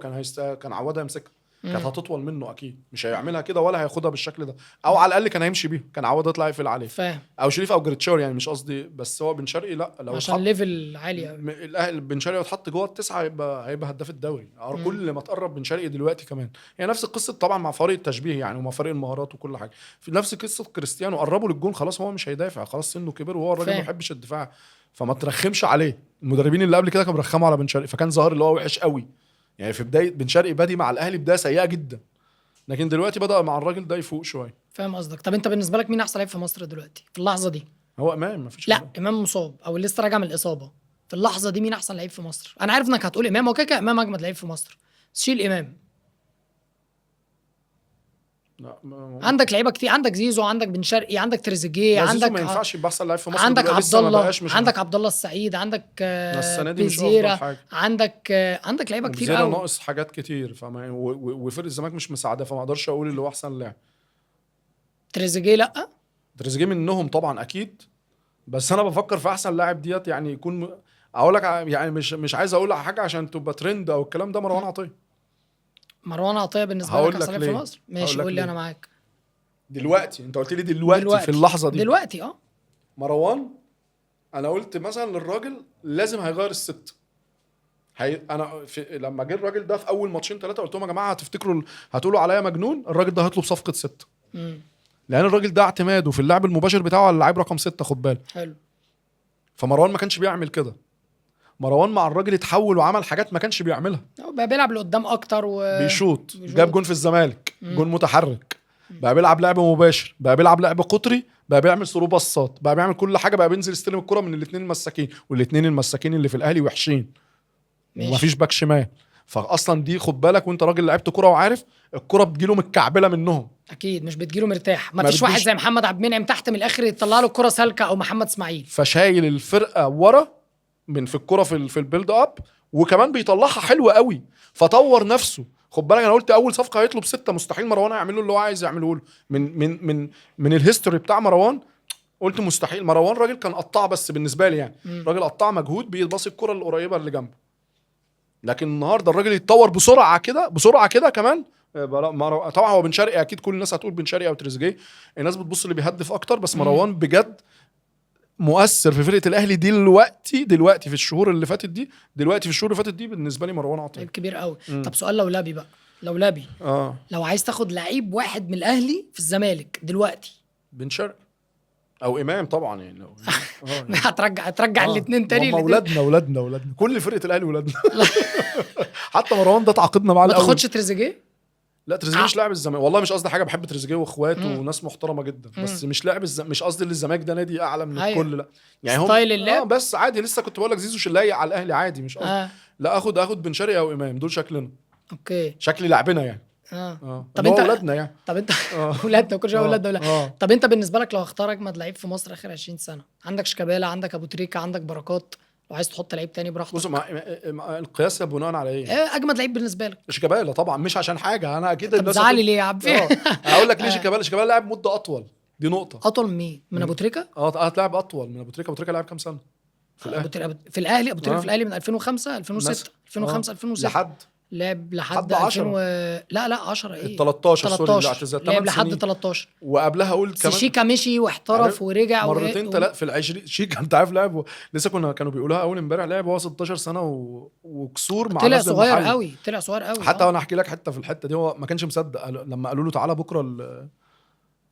كان عوضها يمسكها، كانت هتطول منه اكيد، مش هيعملها كده ولا هياخدها بالشكل ده، او على الاقل كان هيمشي بيها، كان عوض يطلع يقفل عليه. فاهم. او شريف او جريتشار يعني، مش قصدي، بس هو بن شرقي لا لو عشان level عالي قوي. الاهلي بن شرقي لو اتحط جوه التسعة هيبقى هداف الدوري. كل ما تقرب بن شرقي دلوقتي كمان، يعني نفس القصة طبعا مع فريق التشبيه يعني، ومع فريق المهارات وكل حاجة، في نفس قصة كريستيانو، قربوا للجون خلاص هو مش هيدافع، خلاص سنة كبر وهو الراجل ما بيحبش الدفاع، فما ترخمش عليه. المدربين اللي قبل كده كانوا بيرخموا على بن شرقي، فكان ظاهر اللي هو وحش قوي يعني. في بداية بن شرقي بادي مع الاهلي بداية سيئه جدا، لكن دلوقتي بدا مع الراجل ده يفوق شوية. فاهم قصدك. طب انت بالنسبة لك مين احسن لعيب في مصر دلوقتي في اللحظة دي؟ هو امام، مفيش. لا امام مصاب او لسه راجع من الاصابة. في اللحظة دي مين احسن لعيب في مصر؟ انا عارف انك هتقول امام، وكده كده امام اجمد لعيب في مصر، شيل امام. لا عندك لعيبة كتير، عندك زيزو، عندك بن شرقي، عندك تريزيجيه، عندك ما ينفعش يبقى احسن لعيب في مصر، عندك عبد الله، عندك عبد الله السعيد، عندك السنة دي مش افضل حاجة، عندك لعيبة كتير قوي، ناقص حاجات كتير، فما وفرق الزمالك مش مساعدة، فما اقدرش اقول اللي هو احسن لاعب. تريزيجيه لا، تريزيجيه منهم طبعا اكيد، بس انا بفكر في احسن لاعب ديت يعني يكون اقول لك يعني مش عايز اقول حاجة عشان تبقى ترند او الكلام ده. مروان عطية. مروان عطية بالنسبة هقول لك لك احسن لعيب في ليه. مصر؟ ماشي هقول لك قول لي ليه. انا معاك دلوقتي انت قلت لي دلوقتي في اللحظة دي دلوقتي. اه مروان انا قلت مثلا للراجل لازم هيغير الست. انا لما جه الراجل ده في اول ماتشين ثلاثة قلت لهم يا جماعة هتفتكروا هتقولوا عليا مجنون، الراجل ده هيطلب صفقة 6. لان الراجل ده اعتماده في اللعب المباشر بتاعه على اللعيب رقم 6، خد بالك. حلو. فمروان ما كانش بيعمل كده. مروان مع الراجل اتحول وعمل حاجات ما كانش بيعملها. هو بقى بيلعب لقدام اكتر بيشوط، جاب جون في الزمالك، جون متحرك، بقى بيلعب لعب مباشر، بقى بيلعب لعب قطري، بقى بيعمل through باصات، بقى بيعمل كل حاجة، بقى بينزل يستلم الكره من الاثنين المساكين، والاثنين المساكين اللي في الاهلي وحشين ومفيش باك شمال. فاصلا دي خد بالك، وانت راجل لعبت كره وعارف الكره بتجيله متكعبله منهم. اكيد مش بتجيله مرتاح، ما فيش واحد زي محمد عبد المنعم تحت من الاخر يطلع له الكره سالكة او محمد اسماعيل. فشايل الفرقة ورا من في الكره في ال build up، وكمان بيطلعها حلوة قوي، فطور نفسه. خد بالك انا قلت اول صفقة هيطلب 6، مستحيل مروان هيعمل له اللي هو عايز يعمله له. من من من من ال history بتاع مروان قلت مستحيل. مروان راجل كان قطاع بس بالنسبة لي يعني، راجل قطاع مجهود بيباصي الكره القريبة اللي جنبه. لكن النهارده الراجل يتطور بسرعة كده بسرعة كده كمان. طبعا هو بن شرقي اكيد كل الناس هتقول بن شرقي او تريزيجيه، الناس بتبص اللي بيهدف اكتر، بس مروان بجد مؤثر في فرقه الاهلي دلوقتي في الشهور اللي فاتت دي، دلوقتي في الشهور اللي فاتت دي بالنسبة لي مروان عطية لعيب كبير قوي. طب سؤال لولبي بقى، لولبي لو عايز تاخد لعيب واحد من الاهلي في الزمالك دلوقتي؟ بن شرقي او امام طبعا يعني. يعني. هترجع الاثنين تاني. اولادنا اولادنا اولادنا كل فرقه الاهلي اولادنا. حتى مروان ده تعاقدنا معاه الاول. ما تاخدش تريزيجيه؟ لا تريزيجيه مش لاعب الزمالك، والله مش قصدي حاجة، بحب تريزيجيه واخواته وناس محترمه جدا، بس مش لاعب مش قصدي ان الزمالك ده نادي اعلى من الكل، لا يعني هم style اللعب بس عادي. لسه كنت بقول لك زيزو شلايق على الاهلي عادي، مش قصدي. لا اخد بن شرقي او امام، دول شكلنا okay، شكل لعبنا يعني. طب انت اولادنا يعني. طب انت اولادنا كل شوية اولادنا. طب انت بالنسبة لك لو اختار اجمد لعيب في مصر اخر 20 سنة، عندك شيكابالا، عندك ابو تريكه، عندك بركات، لو عايز تحط لعيب تاني براحتك. بص القياس بناء على ايه؟ اجمد لعيب بالنسبة لك شيكابالا طبعا، مش عشان حاجة انا اكيد. طب زعلي ليه يا عبد؟ هقول لك ليه شيكابالا. شيكابالا لعب مده اطول، دي نقطة. اطول من مين؟ من ابو تريكه؟ لعب اطول من ابو تريكه. ابو تريكه لعب كام سنة في الاهلي؟ في الاهلي ابو تريكه في الاهلي من 2005 2006 2005 2006 لحد لعب لحد 10 لا 10 ايه 13 sorry، الاعتزال لعب لحد 13، وقبلها قلت كمان شيكا مشي واحترف ورجع مرتين ثلاث في العشرين. شيكا انت عارف لعب لسه كانوا بيقولوها اول امبارح، لعب وهو 16 سنة وكسور مع طلع صغير قوي، طلع صغير قوي. حتى انا احكي لك حتة في الحتة دي، هو ما كانش مصدق لما قالوا له تعالى بكره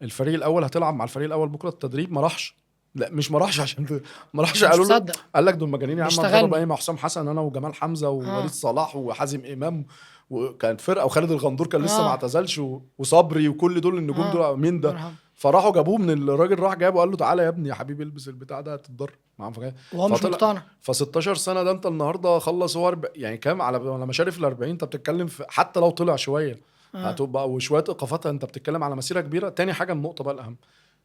الفريق الاول هتلعب مع الفريق الاول بكره التدريب، ما راحش. لا مش ما راحش عشان ما راحش، قالوا له قال لك دول مجانين يا عم، اتدرب ايه مع حسام حسن انا وجمال حمزة ووليد صلاح وحازم امام، وكانت فرقه، وخالد الغندور كان لسه ما اعتزلش، وصبري وكل دول النجوم دول مين ده؟ فراحوا جابوه من الراجل، راح جابه قال له تعالى يا ابني يا حبيبي البس البتاع ده هتتضرب معاهم. وهو مش مقتنع. ف 16 سنة ده انت النهارده خلص هو يعني كام على مشارف ال 40، انت بتتكلم في حتى لو طلع شوية هتبقى وشوية ايقافات، انت بتتكلم على مسيره كبيرة. تاني حاجة النقطة بقى الاهم،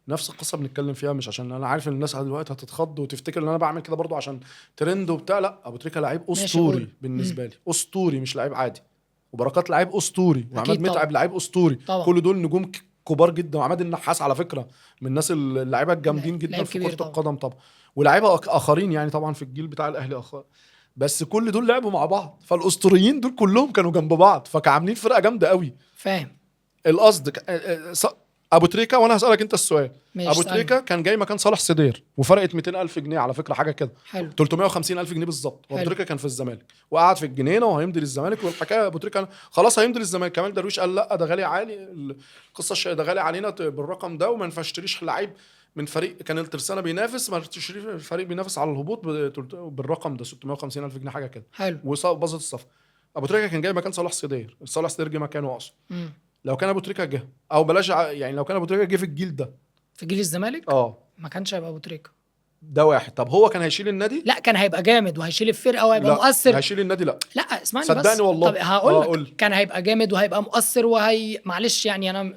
نفس القصة بنتكلم فيها، مش عشان انا عارف ان الناس دلوقتي هتتخض وتفتكر ان انا بعمل كده برضو عشان ترند وبتاع، لا ابو تريكه لعيب اسطوري بالنسبة لي، اسطوري مش لعيب عادي، وبركات لعيب اسطوري، وعماد متعب لعيب اسطوري، كل دول نجوم كبار جدا، وعماد النحاس على فكرة من الناس اللعيبة الجامدين جدا في كره القدم طبعا، ولاعيبه اخرين يعني طبعا في الجيل بتاع الاهلي اخر، بس كل دول لعبوا مع بعض، فالاسطوريين دول كلهم كانوا جنب بعض، فكانوا عاملين فرقه جامدة قوي. فاهم القصد؟ ابو تريكه، وانا هسالك انت السؤال. ابو تريكه كان جاي مكان صالح سدير وفرقت 200,000 جنيه على فكرة، حاجة كده 350,000 جنيه بالظبط. ابو تريكه كان في الزمالك وقعد في الجنينة وهيمضي للزمالك، والحكاية ابو تريكه خلاص هيمضي للزمالك. كمال درويش قال لا ده غالي عالي، القصة ده غالي علينا بالرقم ده، وما ينفعش تشتريش لعيب من فريق كان الترسانه بينافس، ما تشتريش فريق بينافس على الهبوط بالرقم ده 650,000 جنيه حاجة كده. حلو. وباظت الصفقة. ابو تريكه كان جاي مكان صلاح سدير، صلاح سدير جه مكانه اصلا. لو كان ابو تريكه جه، او بلاش يعني لو كان ابو تريكه جه في الجيل ده، في جيل الزمالك ما كانش هيبقى ابو تريكه ده واحد. طب هو كان هيشيل النادي؟ لا كان هيبقى جامد وهيشيل الفرقة وهيبقى مؤثر. هيشيل النادي؟ لا لا اسمعني بس، صدقني والله. طب هقول لك كان هيبقى جامد وهيبقى مؤثر وهي معلش يعني انا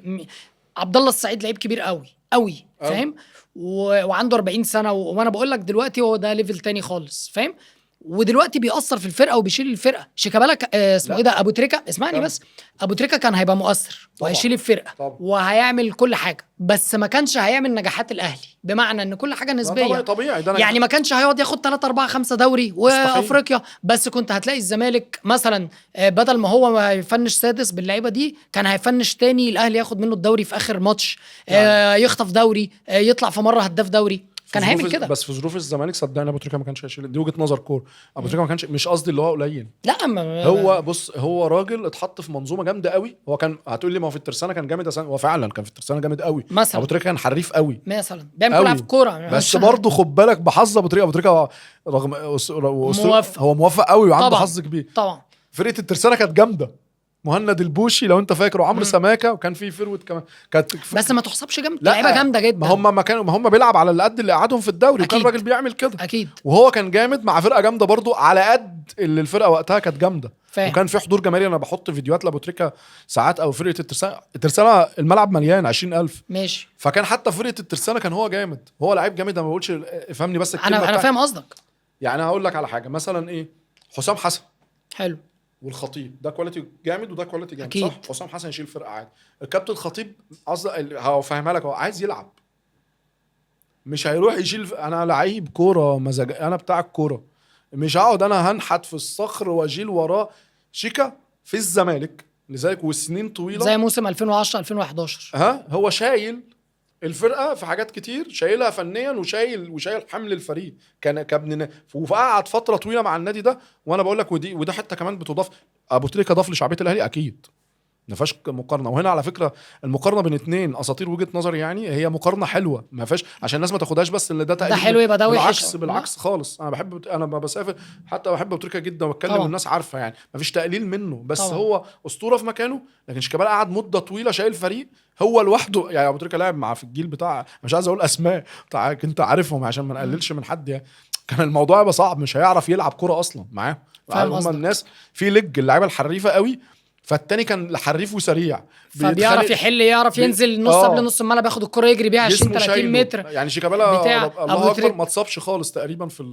عبد الله السعيد لعيب كبير قوي قوي، فاهم؟ وعنده 40 سنة وانا بقول لك دلوقتي هو ده level تاني خالص، فاهم؟ ودلوقتي بيأثر في الفرقة وبيشيل الفرقة. شيكابالا اسمه ايه ده، ابو تريكه، اسمعني بس، ابو تريكه كان هيبقى مؤثر وهيشيل الفرقة طبعا، وهيعمل كل حاجة، بس ما كانش هيعمل نجاحات الاهلي، بمعنى ان كل حاجة نسبيه. طبيعي ده يعني ما كانش هيقعد ياخد 3 4 5 دوري وافريقيا، بس كنت هتلاقي الزمالك مثلا بدل ما هو يفنش سادس باللعيبه دي كان هيفنش تاني، الاهلي ياخد منه الدوري في اخر ماتش، يعني يخطف دوري، يطلع في مرة هداف دوري، كان هيعمل كده. بس في ظروف الزمالك صدقني ابو تريكه ما كانش هيشيل. دي وجهه نظر كور. ابو تريكه ما كانش، مش قصدي اللي هو قليل، لا ما هو بص، هو راجل اتحط في منظومة جامدة قوي. هو كان هتقول لي ما هو في الترسانه كان جامد، هو فعلا كان في الترسانه جامد قوي مثلا. ابو تريكه كان حريف قوي مثلا، بيعمل كل حاجة في الكورة، بس برضه خد بالك بحظ ابو تريكه. ابو تريكه رغم هو موفق قوي وعنده حظ كبير طبعا. فرقه الترسانه كانت جامدة، مهند البوشي لو انت فاكر، وعمرو سماكه، وكان في فروت كمان كانت بس ما تحسبش جامد، لعيبة جامدة جدا. ما هم بيلعب على اللي قد اللي قعدهم في الدوري، وكان الراجل بيعمل كده اكيد، وهو كان جامد مع فرقه جامدة برضو على قد اللي الفرقة وقتها كانت جامدة. وكان في حضور جماهيري. انا بحط فيديوهات لابو تريكه ساعات او فرقه الترسانه، الترسانه الملعب مليان 20,000 ماشي، فكان حتى فرقه الترسانه كان هو جامد، هو لعيب جامد. انا ما بقولش، افهمني بس الكلمة، انا فاهم قصدك. يعني هقول لك على حاجة مثلا، ايه، حسام حسن حلو والخطيب، ده quality جامد وده quality جامد أكيد. صح، حسام حسن يشيل فرقه عادي. الكابتن الخطيب قصدي هفهمها لك، هو عايز يلعب، مش هيروح يشيل. انا لعيب كورة مزاج، انا بتاع الكورة، مش هقعد انا هنحت في الصخر واجيل وراه. شيكا في الزمالك لذلك وسنين طويلة زي موسم 2010 2011، ها هو شايل الفرقة في حاجات كتير، شايلها فنيا وشايل حمل الفريق كان كابن، وقعد فترة طويلة مع النادي ده. وانا بقول لك وده حتة كمان بتضاف، ابو تريكه ضاف لشعبيه الاهلي اكيد، ما فيهاش مقارنة. وهنا على فكرة المقارنة بين اتنين اساطير وجهه نظري، يعني هي مقارنة حلوة ما فيهاش، عشان الناس ما تاخدهاش بس اللي ده تقليل، ده حلو يبقى ده وحش، بالعكس بالعكس خالص. انا بحب، انا بسافر حتى بحب ابو تريكه جدا وبتكلم والناس عارفه، يعني ما فيش تقليل منه، بس طبعا. هو اسطورة في مكانه. لكن شيكابالا قعد مده طويلة شايل فريق هو لوحده. يعني ابو تريكه لعب مع في الجيل بتاع، مش عايز اقول اسماء بتاع انت عارفهم عشان ما نقللش من حد، يعني كان الموضوع يبقى صعب، مش هيعرف يلعب كورة اصلا معاه. هم الناس في لج اللعيبة الحريفه قوي، فالتاني كان حريف وسريع، فبيعرف يحل، يعرف ينزل نص قبل نص الملعب، ياخد الكرة يجري بيها 20 30 متر. يعني شيكابالا الله اكبر ما اتصابش خالص تقريبا في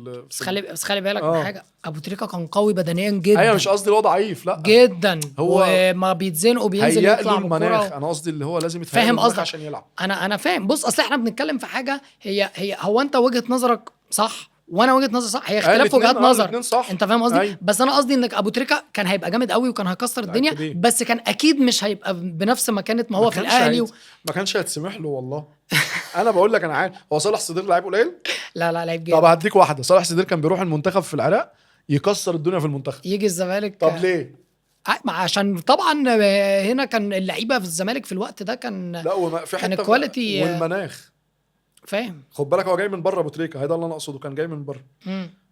بس خلي بالك من حاجة، ابو تريكه كان قوي بدنيا جدا. ايوه مش قصدي اللي هو ضعيف، لا جدا، هو وما بيتزنق وبينزل يطلع بالكرة. انا قصدي اللي هو لازم يتفهم، فاهم قصدك عشان يلعب. انا فاهم. بص اصل احنا بنتكلم في حاجة هي هو انت وجهه نظرك صح وانا وجهه نظري صح، هي اختلاف وجهات نظر، انت فاهم قصدي؟ أيوة. بس انا قصدي انك ابو تريكه كان هيبقى جامد قوي وكان هيكسر الدنيا، كبير. بس كان اكيد مش هيبقى بنفس مكانه ما هو في الاهلي ما كانش هيتسمح له والله. انا بقول لك انا عارف. هو صالح صدير لعيب قليل؟ لا لا لعيب جامد. طب هديك واحدة، صالح صدير كان بيروح المنتخب في العراق يكسر الدنيا في المنتخب، يجي الزمالك. طب ليه؟ عشان طبعا هنا كان اللعيبة في الزمالك في الوقت ده كان، لا وما في حتة كان ال quality والمناخ، فاهم؟ خد بالك هو جاي من بره ابو تريكه، هذا اللي انا اقصده، كان جاي من بره.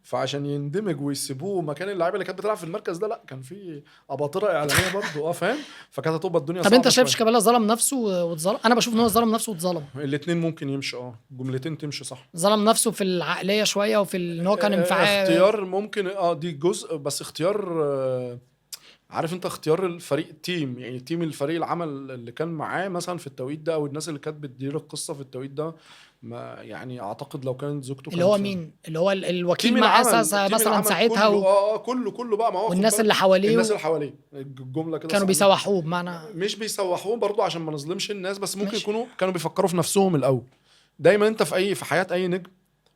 فعشان يندمج ويسيبوه مكان اللعيبة اللي كانت بتلعب في المركز ده، لا كان في اباطره اعلامية برضه، فاهم؟ فكانت هتبقى الدنيا صعبة. طب انت شايف شيكابالا ظلم نفسه واتظلم؟ انا بشوف ان هو ظلم نفسه واتظلم. الاثنين ممكن يمشي، جملتين تمشي صح. ظلم نفسه في العقلية شوية، وفي ان هو كان انفعال اختيار ممكن، دي جزء، بس اختيار، عارف انت اختيار الفريق، team، يعني team الفريق العمل اللي كان معاه مثلا في التوقيت ده، او الناس اللي كانت بتدير القصة في التوقيت ده، ما يعني اعتقد لو كانت زوجته اللي هو مين، اللي هو الوكيل مع اساس مثلا ساعتها كله كله بقى، ما هو والناس اللي حواليه، الناس اللي حواليه الجملة كده كانوا بيسوحوه، بمعنى مش بيسوحوه برضو عشان ما نظلمش الناس، بس ممكن يكونوا كانوا بيفكروا في نفسهم الاول. دايما انت في حياة اي نجم،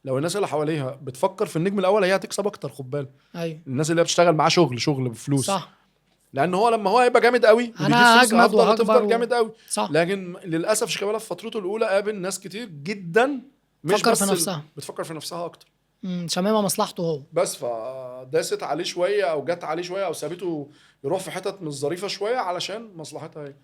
لو الناس اللي حواليها بتفكر في النجم الاول هي هتكسب اكتر، خد بالك. ايوه الناس اللي بتشتغل معاه شغل بفلوس، صح، لان هو لما هو هيبقى جامد قوي انا هجمد وهفضل جامد قوي، صح. لكن للاسف شيكابالا في فترته الاولى قابل ناس كتير جدا مش بتفكر في نفسها، بتفكر في نفسها اكتر، شمامه مصلحته هو بس، فداست عليه شوية او جت عليه شوية او سابته يروح في حتت مش ظريفة شوية علشان مصلحتها هي.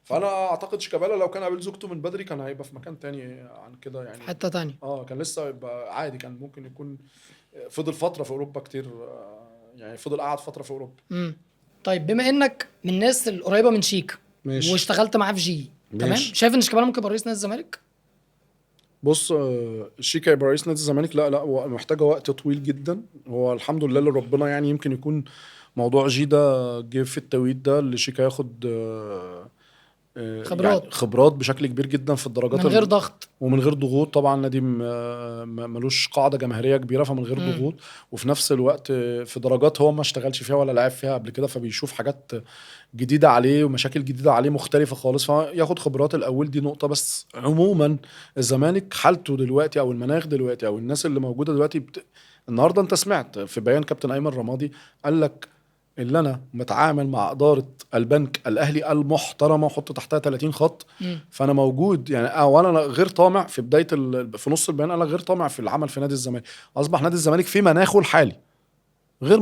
فانا اعتقد شيكابالا لو كان قابل زوجته من بدري كان هيبقى في مكان تاني عن كده، يعني حتة تاني، كان لسه يبقى عادي، كان ممكن يكون فضل فترة في اوروبا كتير، يعني فضل قعد فترة في اوروبا. طيب بما انك من الناس القريبة من شيكا واشتغلت معاه في جي، تمام، شايف ان شيكابالا ممكن يبقى رئيس نادي الزمالك؟ بص، شيكا يبقى رئيس نادي الزمالك لا لا، محتاجه وقت طويل جدا. هو الحمد لله لربنا، يعني يمكن يكون موضوع جي ده جه في التوقيت ده اللي شيكا ياخد خبرات، يعني خبرات بشكل كبير جدا في الدرجات، من غير ضغط ومن غير ضغوط. طبعا نادي ملوش قاعدة جماهيرية كبيرة، فمن غير ضغوط، وفي نفس الوقت في درجات هو ما اشتغلش فيها ولا لعب فيها قبل كده، فبيشوف حاجات جديدة عليه ومشاكل جديدة عليه مختلفة خالص، فياخد خبرات الاول. دي نقطة. بس عموما الزمالك حالته دلوقتي او المناخ دلوقتي او الناس اللي موجودة دلوقتي النهارده انت سمعت في بيان كابتن ايمن رمادي قال لك اللي انا متعامل مع ادارة البنك الاهلي المحترمة، وحط تحتها 30 خط. فانا موجود يعني، وانا غير طامع في بداية في نص البيان انا غير طامع في العمل في نادي الزمالك. اصبح نادي الزمالك في مناخه الحالي غير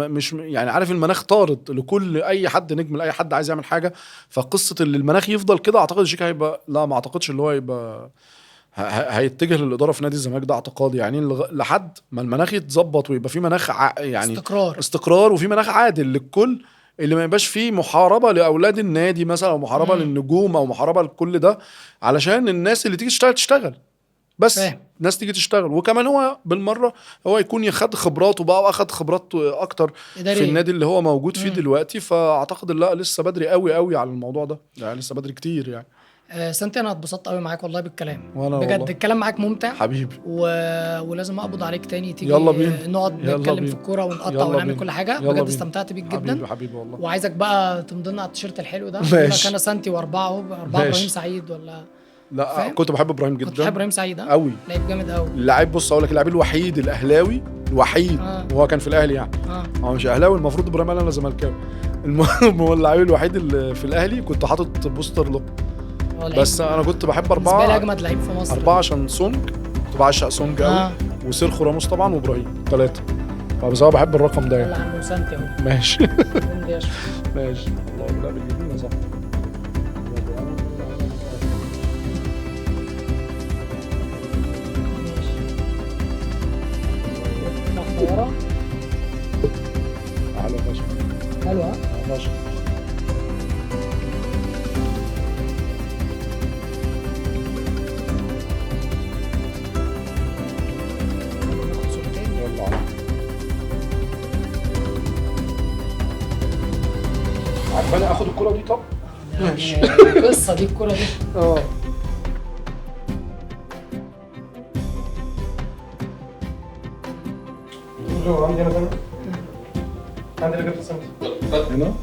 مش يعني عارف، المناخ طارد لكل اي حد نجم، لاي حد عايز يعمل حاجة. فقصة اللي المناخ يفضل كده، اعتقد شيكا هيبقى، لا ما اعتقدش اللي هو يبقى هيتجه للادارة في نادي الزمالك، ده اعتقادي يعني، لحد ما المناخ يتظبط ويبقى في مناخ يعني استقرار، وفي مناخ عادل للكل، اللي ما يبقاش فيه محاربة لاولاد النادي مثلا، او محاربة للنجوم، او محاربة لكل ده، علشان الناس اللي تيجي تشتغل تشتغل بس. الناس تيجي تشتغل. وكمان هو بالمرة هو يكون ياخد خبراته بقى، واخد خبرات اكتر في النادي اللي هو موجود فيه دلوقتي. فاعتقد لا لسه بدري قوي قوي على الموضوع ده يعني، لسه بدري كتير يعني. سنتي انا اتبسطت قوي معاك والله بالكلام، بجد والله. الكلام معاك ممتع حبيبي، ولازم اقبض عليك تاني، تيجي يلا بينا نقعد نتكلم في الكورة ونقطع ونعمل كل حاجة. بجد استمتعت بيك جدا حبيبي، حبيبي والله. وعايزك بقى تمضينا على التيشيرت الحلو ده. ماشي. انا سنتي واربعة اهو، اربعة ابراهيم سعيد ولا لا؟ فاهم؟ كنت بحب ابراهيم جدا، كنت بحب ابراهيم سعيد قوي، لعيب جامد قوي. اللاعب، بص اقول لك، اللاعب الوحيد الاهلاوي الوحيد وهو كان في الاهلي يعني، هو مش اهلاوي المفروض ابراهيم، قال انا زملكاوي. المهم هو اللاعب الوحيد اللي في الاهلي كنت حاطط poster له. بس انا كنت بحب اربعة، بالنسبة لي اجمد لعيب في مصر اربعة، عشان سونج، كنت بعشق سونج قوي، وسيرخو راموس طبعا، وابراهيم، 3. فبس انا بحب الرقم ده يعني. يلا عم سانتي اهو. ماشي ماشي الله، لا باليمين يا صاحبي. ماشي حلو فشخ، حلو ها فشخ. عجباني اخد الكرة دي. طب ماشي القصة دي، الكرة دي عندي انا عندي رجل سنتي هنا.